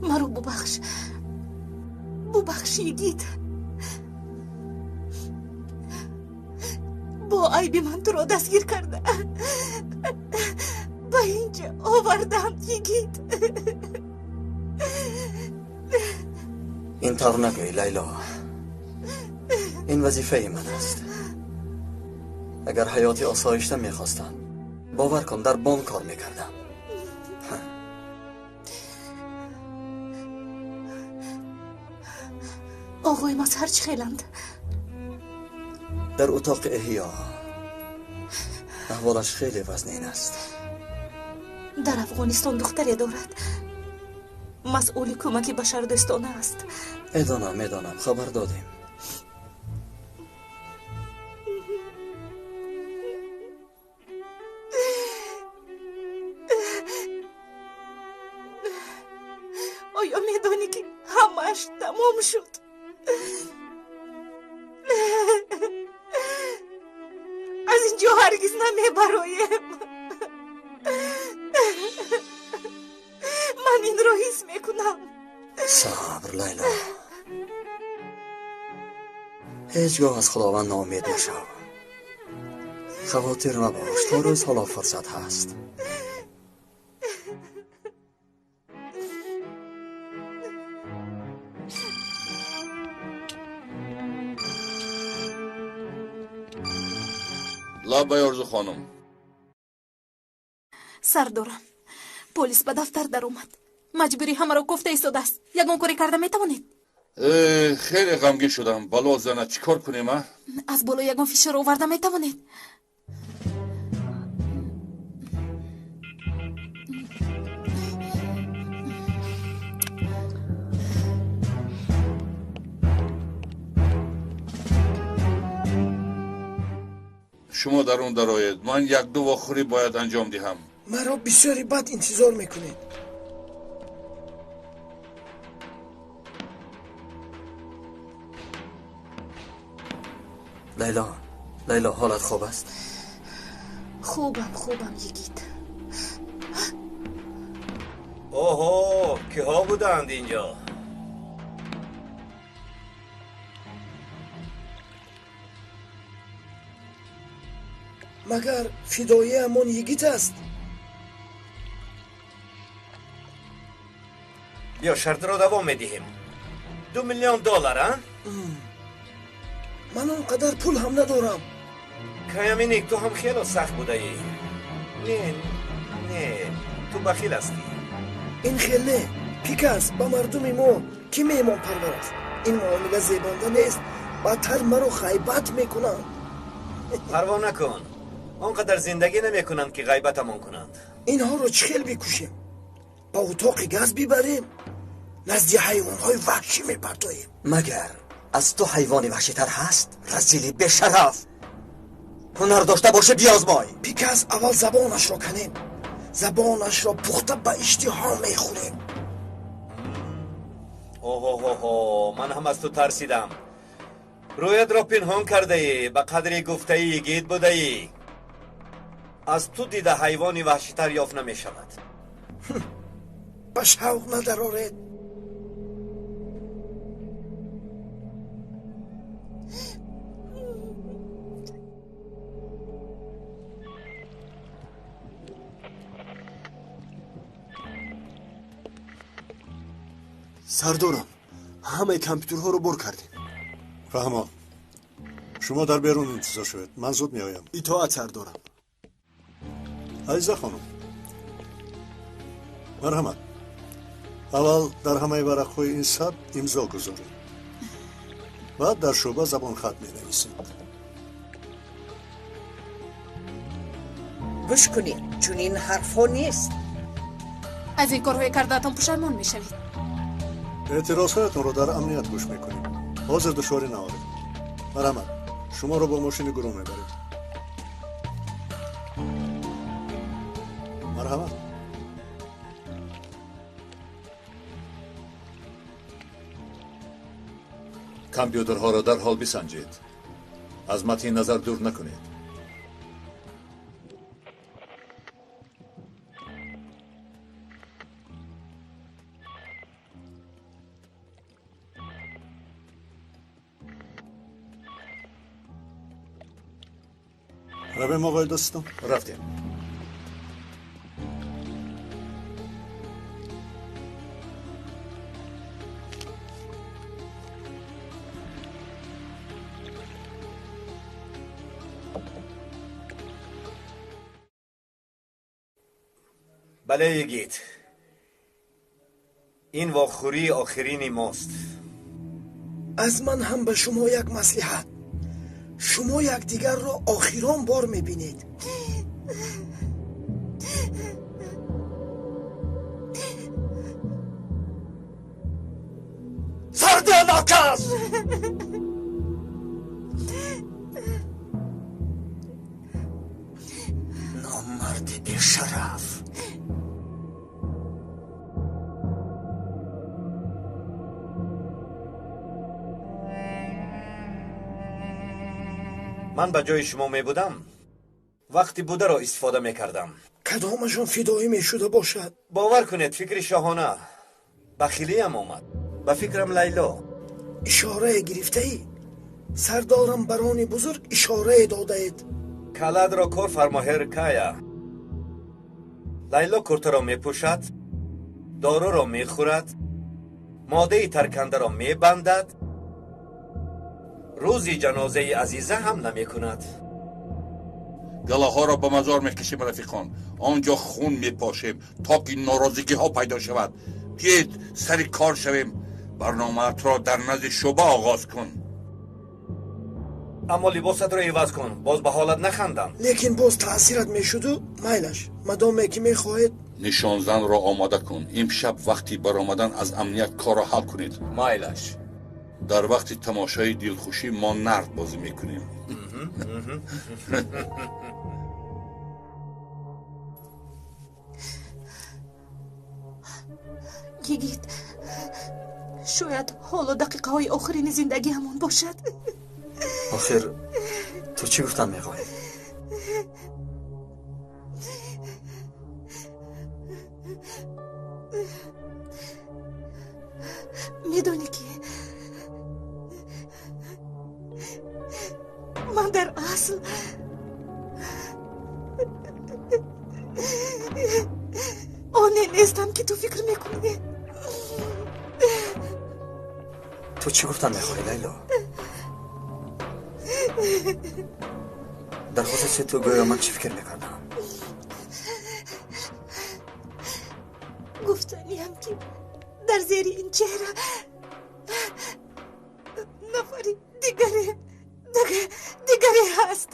[SPEAKER 5] Маро бубахш. Бубахш, йигит. Бо айби ман туро дастгир карда ба ин ҷо овардам, йигит.
[SPEAKER 4] Ин тавр нагӯй, Лайло. Ин вазифаи ман аст. Агар ҳаёти осоишта мехостам, Бовар кун, дар бонк кор мекардам.
[SPEAKER 5] Оғои Мазҳар чӣ хеланд?
[SPEAKER 4] Дар утоқи эҳё. Аҳволаш хеле вазнин аст.
[SPEAKER 5] Дар Афғонистон духтаре дорад. Масъули кӯмаки башардӯстона аст.
[SPEAKER 4] Медонам, медонам, хабар додем.
[SPEAKER 5] Оё медонӣ, ки ҳамааш тамом шуд? Аз ин ҷо ҳаргиз намебароем. Ман инро ҳис мекунам.
[SPEAKER 4] Сабр, Лайло. Ҳеҷ гоҳ аз Худованд ноумед нашав. Хавотир мабош, то рӯз ҳоло фурсат ҳаст.
[SPEAKER 15] Лаббай, Орзу хонум.
[SPEAKER 5] Сардорам, полис ба дафтар даромад. Маҷбурӣ ҳамаро кофта истодааст. Ягон коре карда метавонед?
[SPEAKER 15] Хеле ғамгин шудам. Бало зана, чӣ кор кунем, а?
[SPEAKER 5] Аз боло ягон фишор оварда метавонед?
[SPEAKER 15] Шумо дар он дароед, ман як-ду вохӯрӣ бояд анҷом диҳам.
[SPEAKER 11] Маро бисёри бад интизор мекунед.
[SPEAKER 4] Лайло, Лайло, ҳолат хуб аст?
[SPEAKER 5] Хубам, хубам, йигит.
[SPEAKER 1] Оҳо, киҳо буданд инҷо?
[SPEAKER 11] Магар фидоиамон йигит аст?
[SPEAKER 1] Биё, шартро давом медиҳем. 2 миллион доллар, а?
[SPEAKER 11] Ман он қадар пул ҳам надорам.
[SPEAKER 1] Каяминик, ту ҳам хело сахт будаӣ. Не, не, ту бахил ҳастӣ.
[SPEAKER 11] Ин хел не, Пикас, ба мардуми мо кӣ меҳмонпарвар аст? Ин муомила зебанда нест, бадтар маро ғайбат мекунанд.
[SPEAKER 1] Парво накун, он қадар зиндагӣ намекунанд, ки ғайбатамон кунанд.
[SPEAKER 11] Инҳоро чӣ хел бикушем? Ба утоқи газ бибарем? Назди ҳайвонҳои ваҳшӣ мепартоем.
[SPEAKER 4] Магар аз ту ҳайвони ваҳшитар ҳаст? Разили бешараф! Ҳунар дошта бошӣ, биёзмой.
[SPEAKER 11] Пикас, аввал забонашро канем. Забонашро пухта ба иштиҳо мехӯрем.
[SPEAKER 1] Оҳоҳоҳо, ман ҳам аз ту тарсидам. Рӯятро пинҳон кардаӣ, ба қадри гуфтаи йигит будаӣ. Аз ту дида ҳайвони ваҳшитар ёфт намешавад.
[SPEAKER 11] Ба шавқ надароред.
[SPEAKER 9] Сардорам, ҳамаи компютерҳоро бор кардем.
[SPEAKER 3] Фаҳмо, шумо дар берун интизор шавед, ман зуд меоям.
[SPEAKER 9] Итоат, сардорам.
[SPEAKER 3] Азиза хонум, марҳамат, аввал дар ҳамаи варақҳои ин сабт имзо гузоред, баъд дар шӯъба забонхат менависед.
[SPEAKER 14] Гӯш кунед, чунин ҳарфҳо нест.
[SPEAKER 5] Аз ин корҳои кардаатон пушаймон мешавед.
[SPEAKER 3] Эътирозҳоятонро дар амният гӯш мекунем. Ҳозир душворӣ наоред. Марҳамат, шуморо бо мошини гурӯҳ мебарем. Марҳамат.
[SPEAKER 10] Компютерҳоро дарҳол бисанҷед. Аз матни назар дур накунед.
[SPEAKER 3] Равем, оғои дӯстон.
[SPEAKER 10] Рафтем.
[SPEAKER 1] Бале, йигит, ин вохӯрии охирини мост.
[SPEAKER 11] Аз ман ҳам ба шумо як маслиҳат: шумо якдигарро охирон бор мебинед.
[SPEAKER 1] Сарде нокас!
[SPEAKER 4] Номарди бешараф!
[SPEAKER 1] Ман ба ҷои шумо мебудам, вақти бударо истифода мекардам.
[SPEAKER 11] Кадомашон фидоӣ мешуда бошад?
[SPEAKER 1] Бовар кунед, фикри шоҳона ба хилиям омад. Ба фикрам, Лайло.
[SPEAKER 11] Ишорае гирифтаӣ? Сардорам, барони бузург, ишорае додаед.
[SPEAKER 1] Каладро кор фармо, Ҳеркая. Лайло куртаро мепӯшад, доруро мехӯрад, моддаи таркандаро мебандад, рӯзи ҷанозаи Азиза ҳам намекунад.
[SPEAKER 15] Галаҳоро ба мазор мекашем, рафиқон, он ҷо хун мепошем, то ки норозигиҳо пайдо шавад. Биёед, сари кор шавем. Барномаатро дар назди шӯъба оғоз кун.
[SPEAKER 1] Аммо либосатро иваз кун, боз ба ҳолат нахандам.
[SPEAKER 11] Лекин боз таъсират мешуду. Майлаш, мадоме ки мехоҳед.
[SPEAKER 15] Нишонзанро омода кун. Имшаб вақти баромадан аз амният корро ҳал кунед.
[SPEAKER 7] Майлаш.
[SPEAKER 15] Дар вақти тамошои дилхушӣ мо нард бозӣ мекунем.
[SPEAKER 5] Йигит, шояд ҳоло дақиқаҳои охирини зиндагиамон бошад.
[SPEAKER 4] Охир ту чӣ гуфтан мехоҳӣ?
[SPEAKER 5] Медонӣ, ки ман дар асл оне нестам, ки ту фикр мекунӣ.
[SPEAKER 4] Ту чӣ гуфтан мехоҳӣ, Лайло? Дар хусуси ту гӯё ман чӣ фикр мекардам?
[SPEAKER 5] Гуфтаниям, ки дар зери ин чеҳра нафари дигаре ҳаст.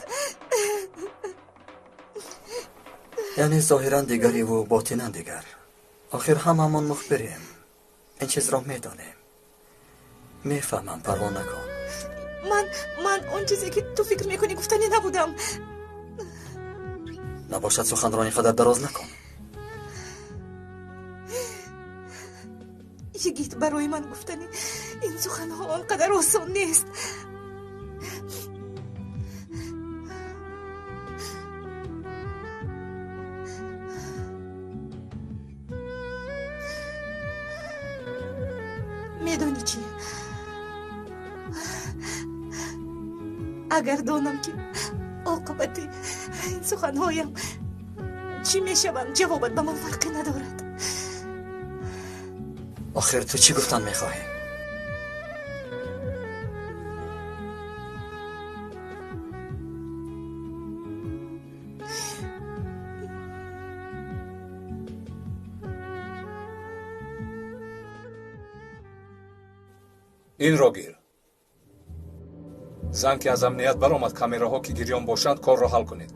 [SPEAKER 4] Яъне зоҳиран дигариву ботинан дигар. Охир ҳамамон мухбирем, ин чизро медонем. Мефаҳмам, парво накун.
[SPEAKER 5] Ман он чизе, ки ту фикр мекунӣ, гуфтанӣ набудам.
[SPEAKER 4] Набошад, суханро ин қадар дароз накун.
[SPEAKER 5] Йигит, барои ман гуфтани ин суханҳо он қадар осон нест. Медонӣ чӣ, агар донам, ки оқибати ин суханҳоям чӣ мешаванд, ҷавобат ба ман фарқе надорад.
[SPEAKER 4] Охир ту чӣ гуфтан мехоҳӣ?
[SPEAKER 7] Инро гир. Зан ки аз амният баромад, камераҳо ки гирён бошанд, корро ҳал кунед.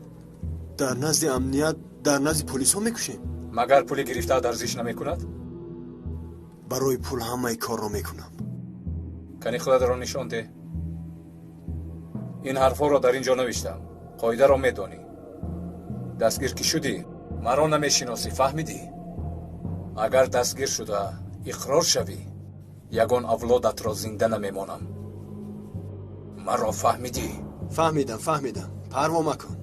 [SPEAKER 17] Дар назди амният, дар назди полисҳо мекушем?
[SPEAKER 7] Магар пули гирифтаат арзиш намекунад?
[SPEAKER 17] Барои пул ҳамаи корро мекунам.
[SPEAKER 7] Кани худатро нишон деҳ. Ин ҳарфҳоро дар ин ҷо навиштам. Қоидаро медонӣ. Дастгир ки шудӣ, маро намешиносӣ, фаҳмидӣ? Агар дастгир шуда иқрор шавӣ, ягон авлодатро зинда намемонам. Маро фаҳмидӣ?
[SPEAKER 17] Фаҳмидам, фаҳмидам, парво макун.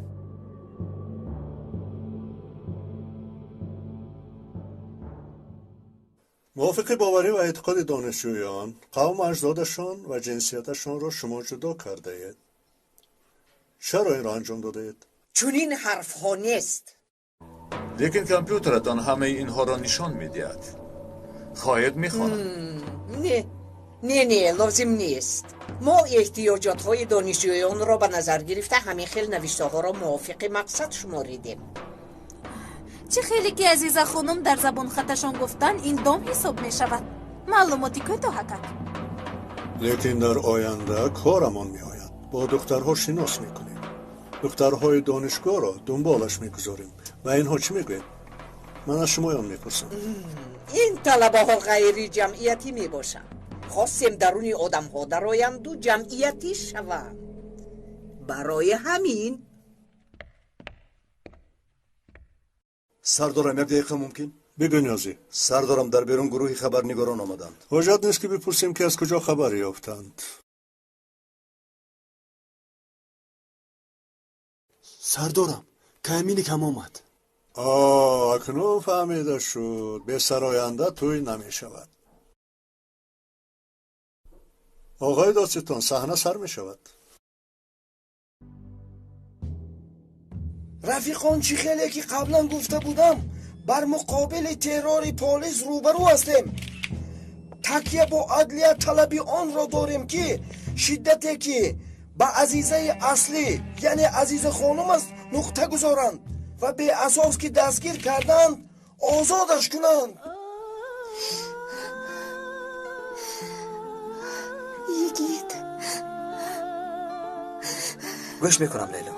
[SPEAKER 3] Мувофиқи боварӣ ва эътиқоди донишҷӯён, қавму аҷдодашон ва ҷинсияташонро шумо ҷудо кардаед. Чаро инро анҷом додаед?
[SPEAKER 14] Чунин ҳарфҳо нест.
[SPEAKER 10] Лекин компютератон ҳамаи инҳоро нишон медиҳад. Хоҳед, мехонам.
[SPEAKER 14] Не, не, не, лозим нест. Мо эҳтиёҷотҳои донишҷӯёнро ба назар гирифта, ҳамин хел навиштаҳоро мувофиқи мақсад шуморидем.
[SPEAKER 5] Чӣ хеле ки Азиза хонум дар забонхаташон гуфтанд, ин дом ҳисоб мешавад. Маълумоти кӯтоҳакак.
[SPEAKER 3] Лекин дар оянда корамон меояд. Бо духтарҳо шинос мекунем. Духтарҳои донишгоҳро дунболаш мегузорем. Ба инҳо чӣ мегӯед? Ман аз шумоён мепурсам.
[SPEAKER 14] Ин талабаҳо ғайриҷамъиятӣ мебошанд. Хостем даруни одамҳо дароянду ҷамъиятӣ шаванд. Барои ҳамин
[SPEAKER 9] Сардорам, як дақиқа мумкин?
[SPEAKER 3] Бигӯ, Ниёзӣ.
[SPEAKER 9] Сардорам, дар берун гурӯҳи хабарнигорон омаданд.
[SPEAKER 3] Ҳоҷат нест ки бипурсем ки аз куҷо хабар ёфтанд.
[SPEAKER 17] Сардорам, Каминик ҳам омад.
[SPEAKER 3] Акнун фаҳмида шуд. Бесароянда тӯй намешавад. Оғои додситон, саҳна сар мешавад.
[SPEAKER 11] Рафиқон, чӣ хеле ки қаблан гуфта будам, бар муқобили террори полис рӯбарӯ ҳастем. Такя бо адлия талаби онро дорем, ки шиддате ки ба азизаи аслӣ, яъне Азиза хонум аст, нуқта гузоранд ва беасос ки дастгир карданд, озодаш кунанд.
[SPEAKER 5] Йигит,
[SPEAKER 4] гӯш мекунам, Лейло.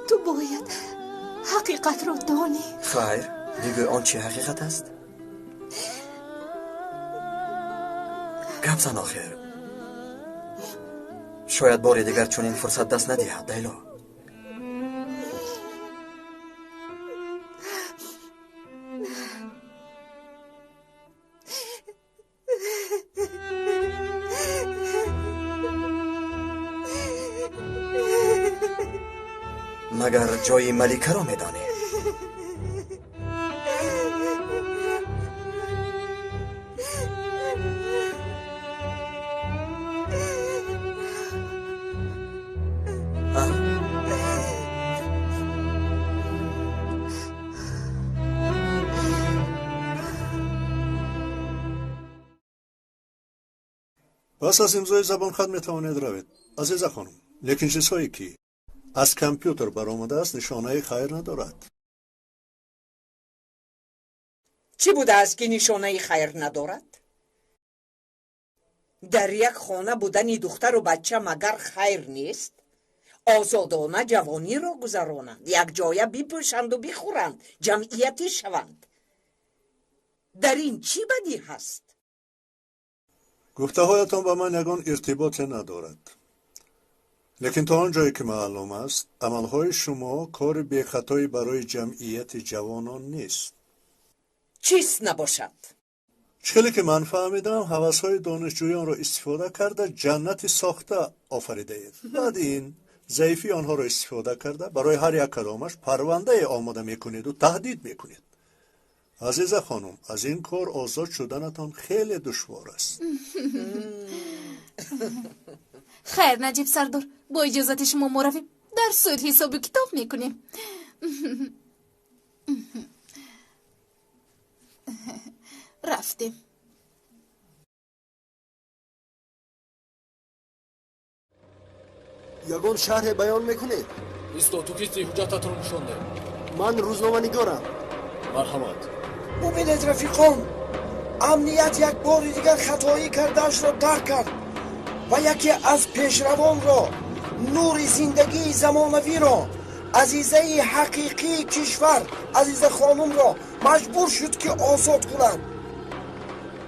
[SPEAKER 5] Ту бояд ҳақиқатро донӣ.
[SPEAKER 4] Хайр, бигӯ, он чӣ ҳақиқат аст? Гап зан охир. Шояд бори дигар чунин фурсат даст надиҳад, Лейло. Магар ҷои маликаро медонӣ?
[SPEAKER 3] Пас аз имзои забонхат метавонед равед, Азиза хонум. Лекин чизҳое ки аз компютер баромадааст, нишонаи хайр надорад.
[SPEAKER 14] Чӣ будааст ки нишонаи хайр надорад? Дар як хона будани духтару бача магар хайр нест? Озодона ҷавониро гузаронанд, якҷоя бипӯшанду бихӯранд, ҷамъиятӣ шаванд. Дар ин чӣ бадӣ ҳаст?
[SPEAKER 3] Гуфтаҳоятон ба ман ягон иртиботе надорад. Лекин то он ҷое ки маълум аст, амалҳои шумо кори бехатоӣ барои ҷамъияти ҷавонон нест.
[SPEAKER 14] Чист набошад?
[SPEAKER 3] Чӣ хеле ки ман фаҳмидам, ҳавасҳои донишҷӯёнро истифода карда ҷаннати сохта офаридаед. Баъд ин заифии онҳоро истифода карда барои ҳар як кадомаш парвандае омода мекунеду таҳдид мекунед. Азиза хонум, аз ин кор озод шуданатон хеле душвор аст.
[SPEAKER 5] Хайр, Наҷиб сардор, бо иҷозати шумо мо равем, дар суд ҳисобу китоб мекунем. Рафтем.
[SPEAKER 17] Ягон шарҳе баён мекунед?
[SPEAKER 8] Исто, ту кисти? Ҳуҷҷататро нишон деҳ.
[SPEAKER 17] Ман рӯзноманигорам.
[SPEAKER 8] Марҳамат.
[SPEAKER 11] Бубинед, рафиқон, амният як бори дигар хатоӣ кардаашро дарк кард ва яке аз пешравонро, нури зиндагии замонавиро, азизаи ҳақиқии кишвар, Азиза хонумро маҷбур шуд ки озод кунанд.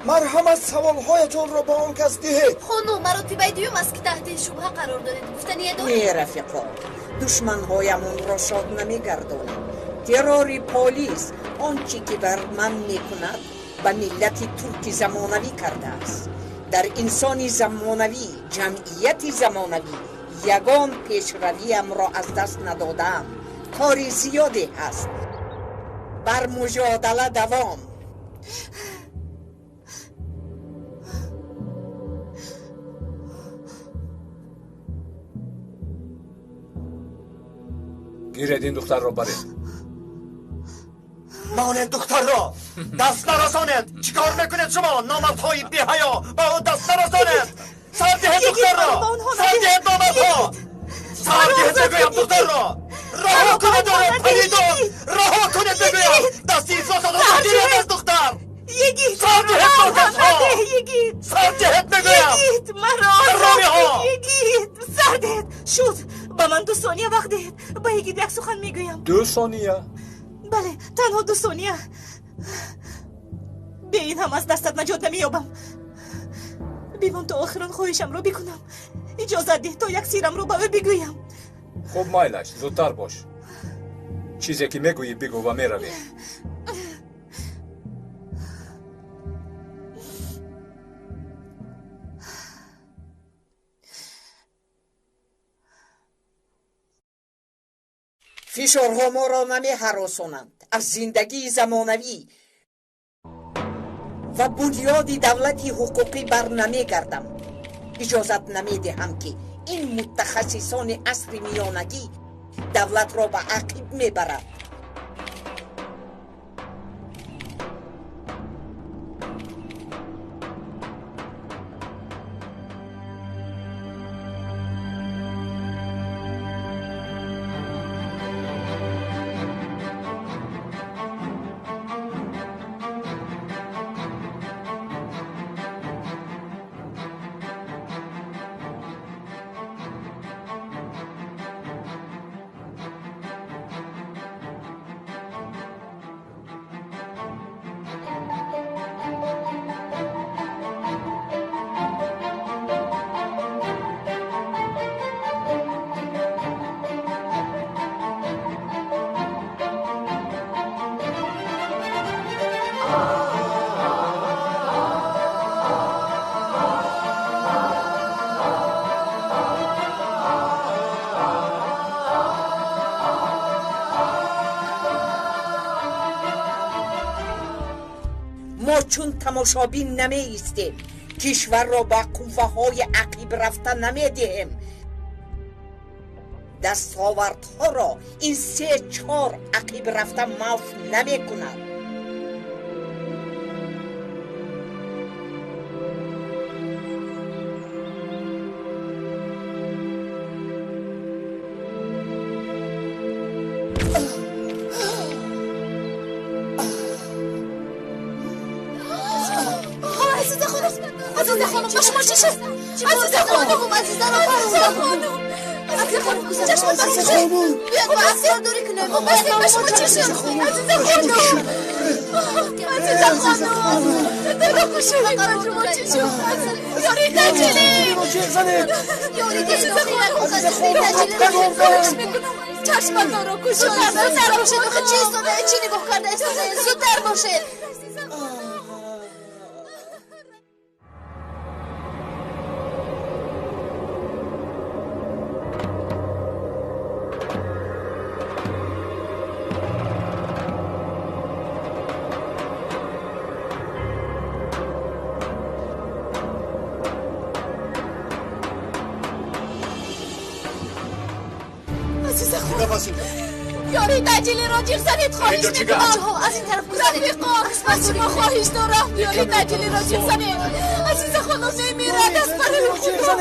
[SPEAKER 11] Марҳамат, саволҳоятонро ба он кас диҳед.
[SPEAKER 5] Хонум, маротибаи дуюм аст ки таҳти шубҳа қарор доред. Гуфтание доред?
[SPEAKER 14] Не, рафиқон, душманҳоямонро шод намегардонем. Террори полис он чӣ ки бар ман мекунад, ба миллати турки замонавӣ кардааст. Дар инсони замонавӣ, ҷамъияти замонавӣ ягон пешравиамро аз даст надодаам. Кори зиёде ҳаст. Бар муҷодала давом.
[SPEAKER 7] Гиред ин духтарро, баред.
[SPEAKER 1] Монед духтарро! Даст нарасонед! Чӣ кор мекунед шумо, номардҳои беҳаё? Ба ӯ даст нарасонед! Сар диҳед духтарро! Сар диҳед, номардҳо! Сар диҳед, мегӯям, духтарро! Раҳо кунед ӯро, паридон! Раҳо кунед бигӯям! Дасти ифлосатонро гиред аз духтар!
[SPEAKER 18] Йигит!
[SPEAKER 1] Сар диҳед нокасҳо!
[SPEAKER 18] Йигит!
[SPEAKER 1] Сар диҳед мегӯям!
[SPEAKER 18] Йигит! Маро
[SPEAKER 1] Ҳаромиҳо!
[SPEAKER 18] Йигит! Сар диҳед! Шуд! Ба ман 2 сония вақт диҳед. Ба Йигит як сухан мегӯям.
[SPEAKER 7] 2 сония?
[SPEAKER 18] Бале, танҳо 2 сония. Бе ин ҳам аз дастат наҷот намеёбам. Бимон то охирон хоҳишамро бикунам. Иҷозат деҳ то як сирамро ба ӯ бигӯям.
[SPEAKER 7] Хуб, майлаш, зудтар бош. Чизе ки мегӯӣ бигӯ ва меравем.
[SPEAKER 14] Фишорҳо моро намеҳаросонанд. Аз зиндагии замонавӣ ва бунёди давлати ҳуқуқӣ бар намегардам. Иҷозат намедиҳам, ки ин мутахассисони асри миёнагӣ давлатро ба ақиб мебарад. Мо чун тамошобин намеистем, кишварро ба қувваҳои ақиб рафта намедиҳем. Дастовардҳоро ин 3-4 ақиб рафта маф намекунад.
[SPEAKER 5] Чашматонро кушоед, зудтар бошед. Охи чӣ истода, чӣ нигоҳ карда истодаед? Зудтар бошед. Ёри таҷилиро ҷиғ занед, хоҳиш мекунам. Аз ин тараф гузаред. Рафиқо, аз шумо хоҳиш дорам. Ёри таҷилиро ҷиғ занед. Азиза хонум мемирад аз барои худо.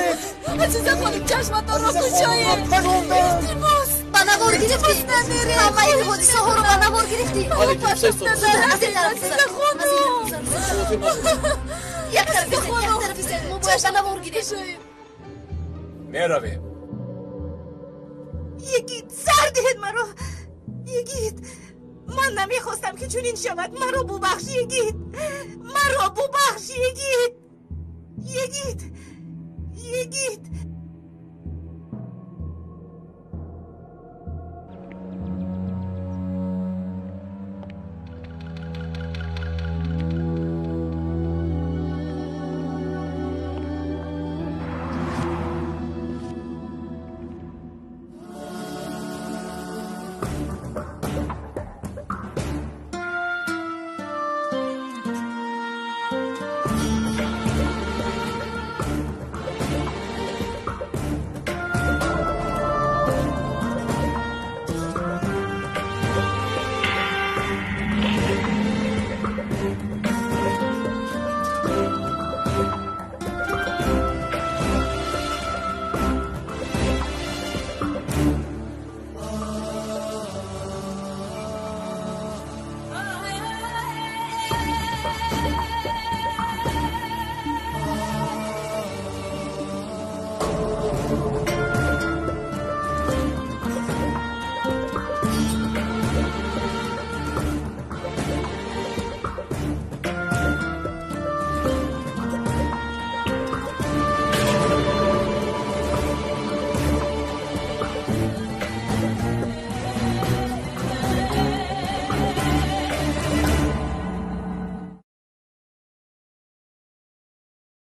[SPEAKER 5] Азиза хонум, чашматонро кушоед. Илтимос.
[SPEAKER 19] Ба навор гирифтӣ? Ҳамаи ҳодисаҳоро ба навор гирифтӣ?
[SPEAKER 5] Азиза хонум.
[SPEAKER 19] Як тараф бизед, як тараф бизед. Мо бояд ба навор гирем.
[SPEAKER 7] Меравем.
[SPEAKER 18] Йигит, сар диҳед маро. Йигит, ман намехостам ки чунин шавад. Маро бубахш, Йигит. Маро бубахш, Йигит. Йигит, Йигит.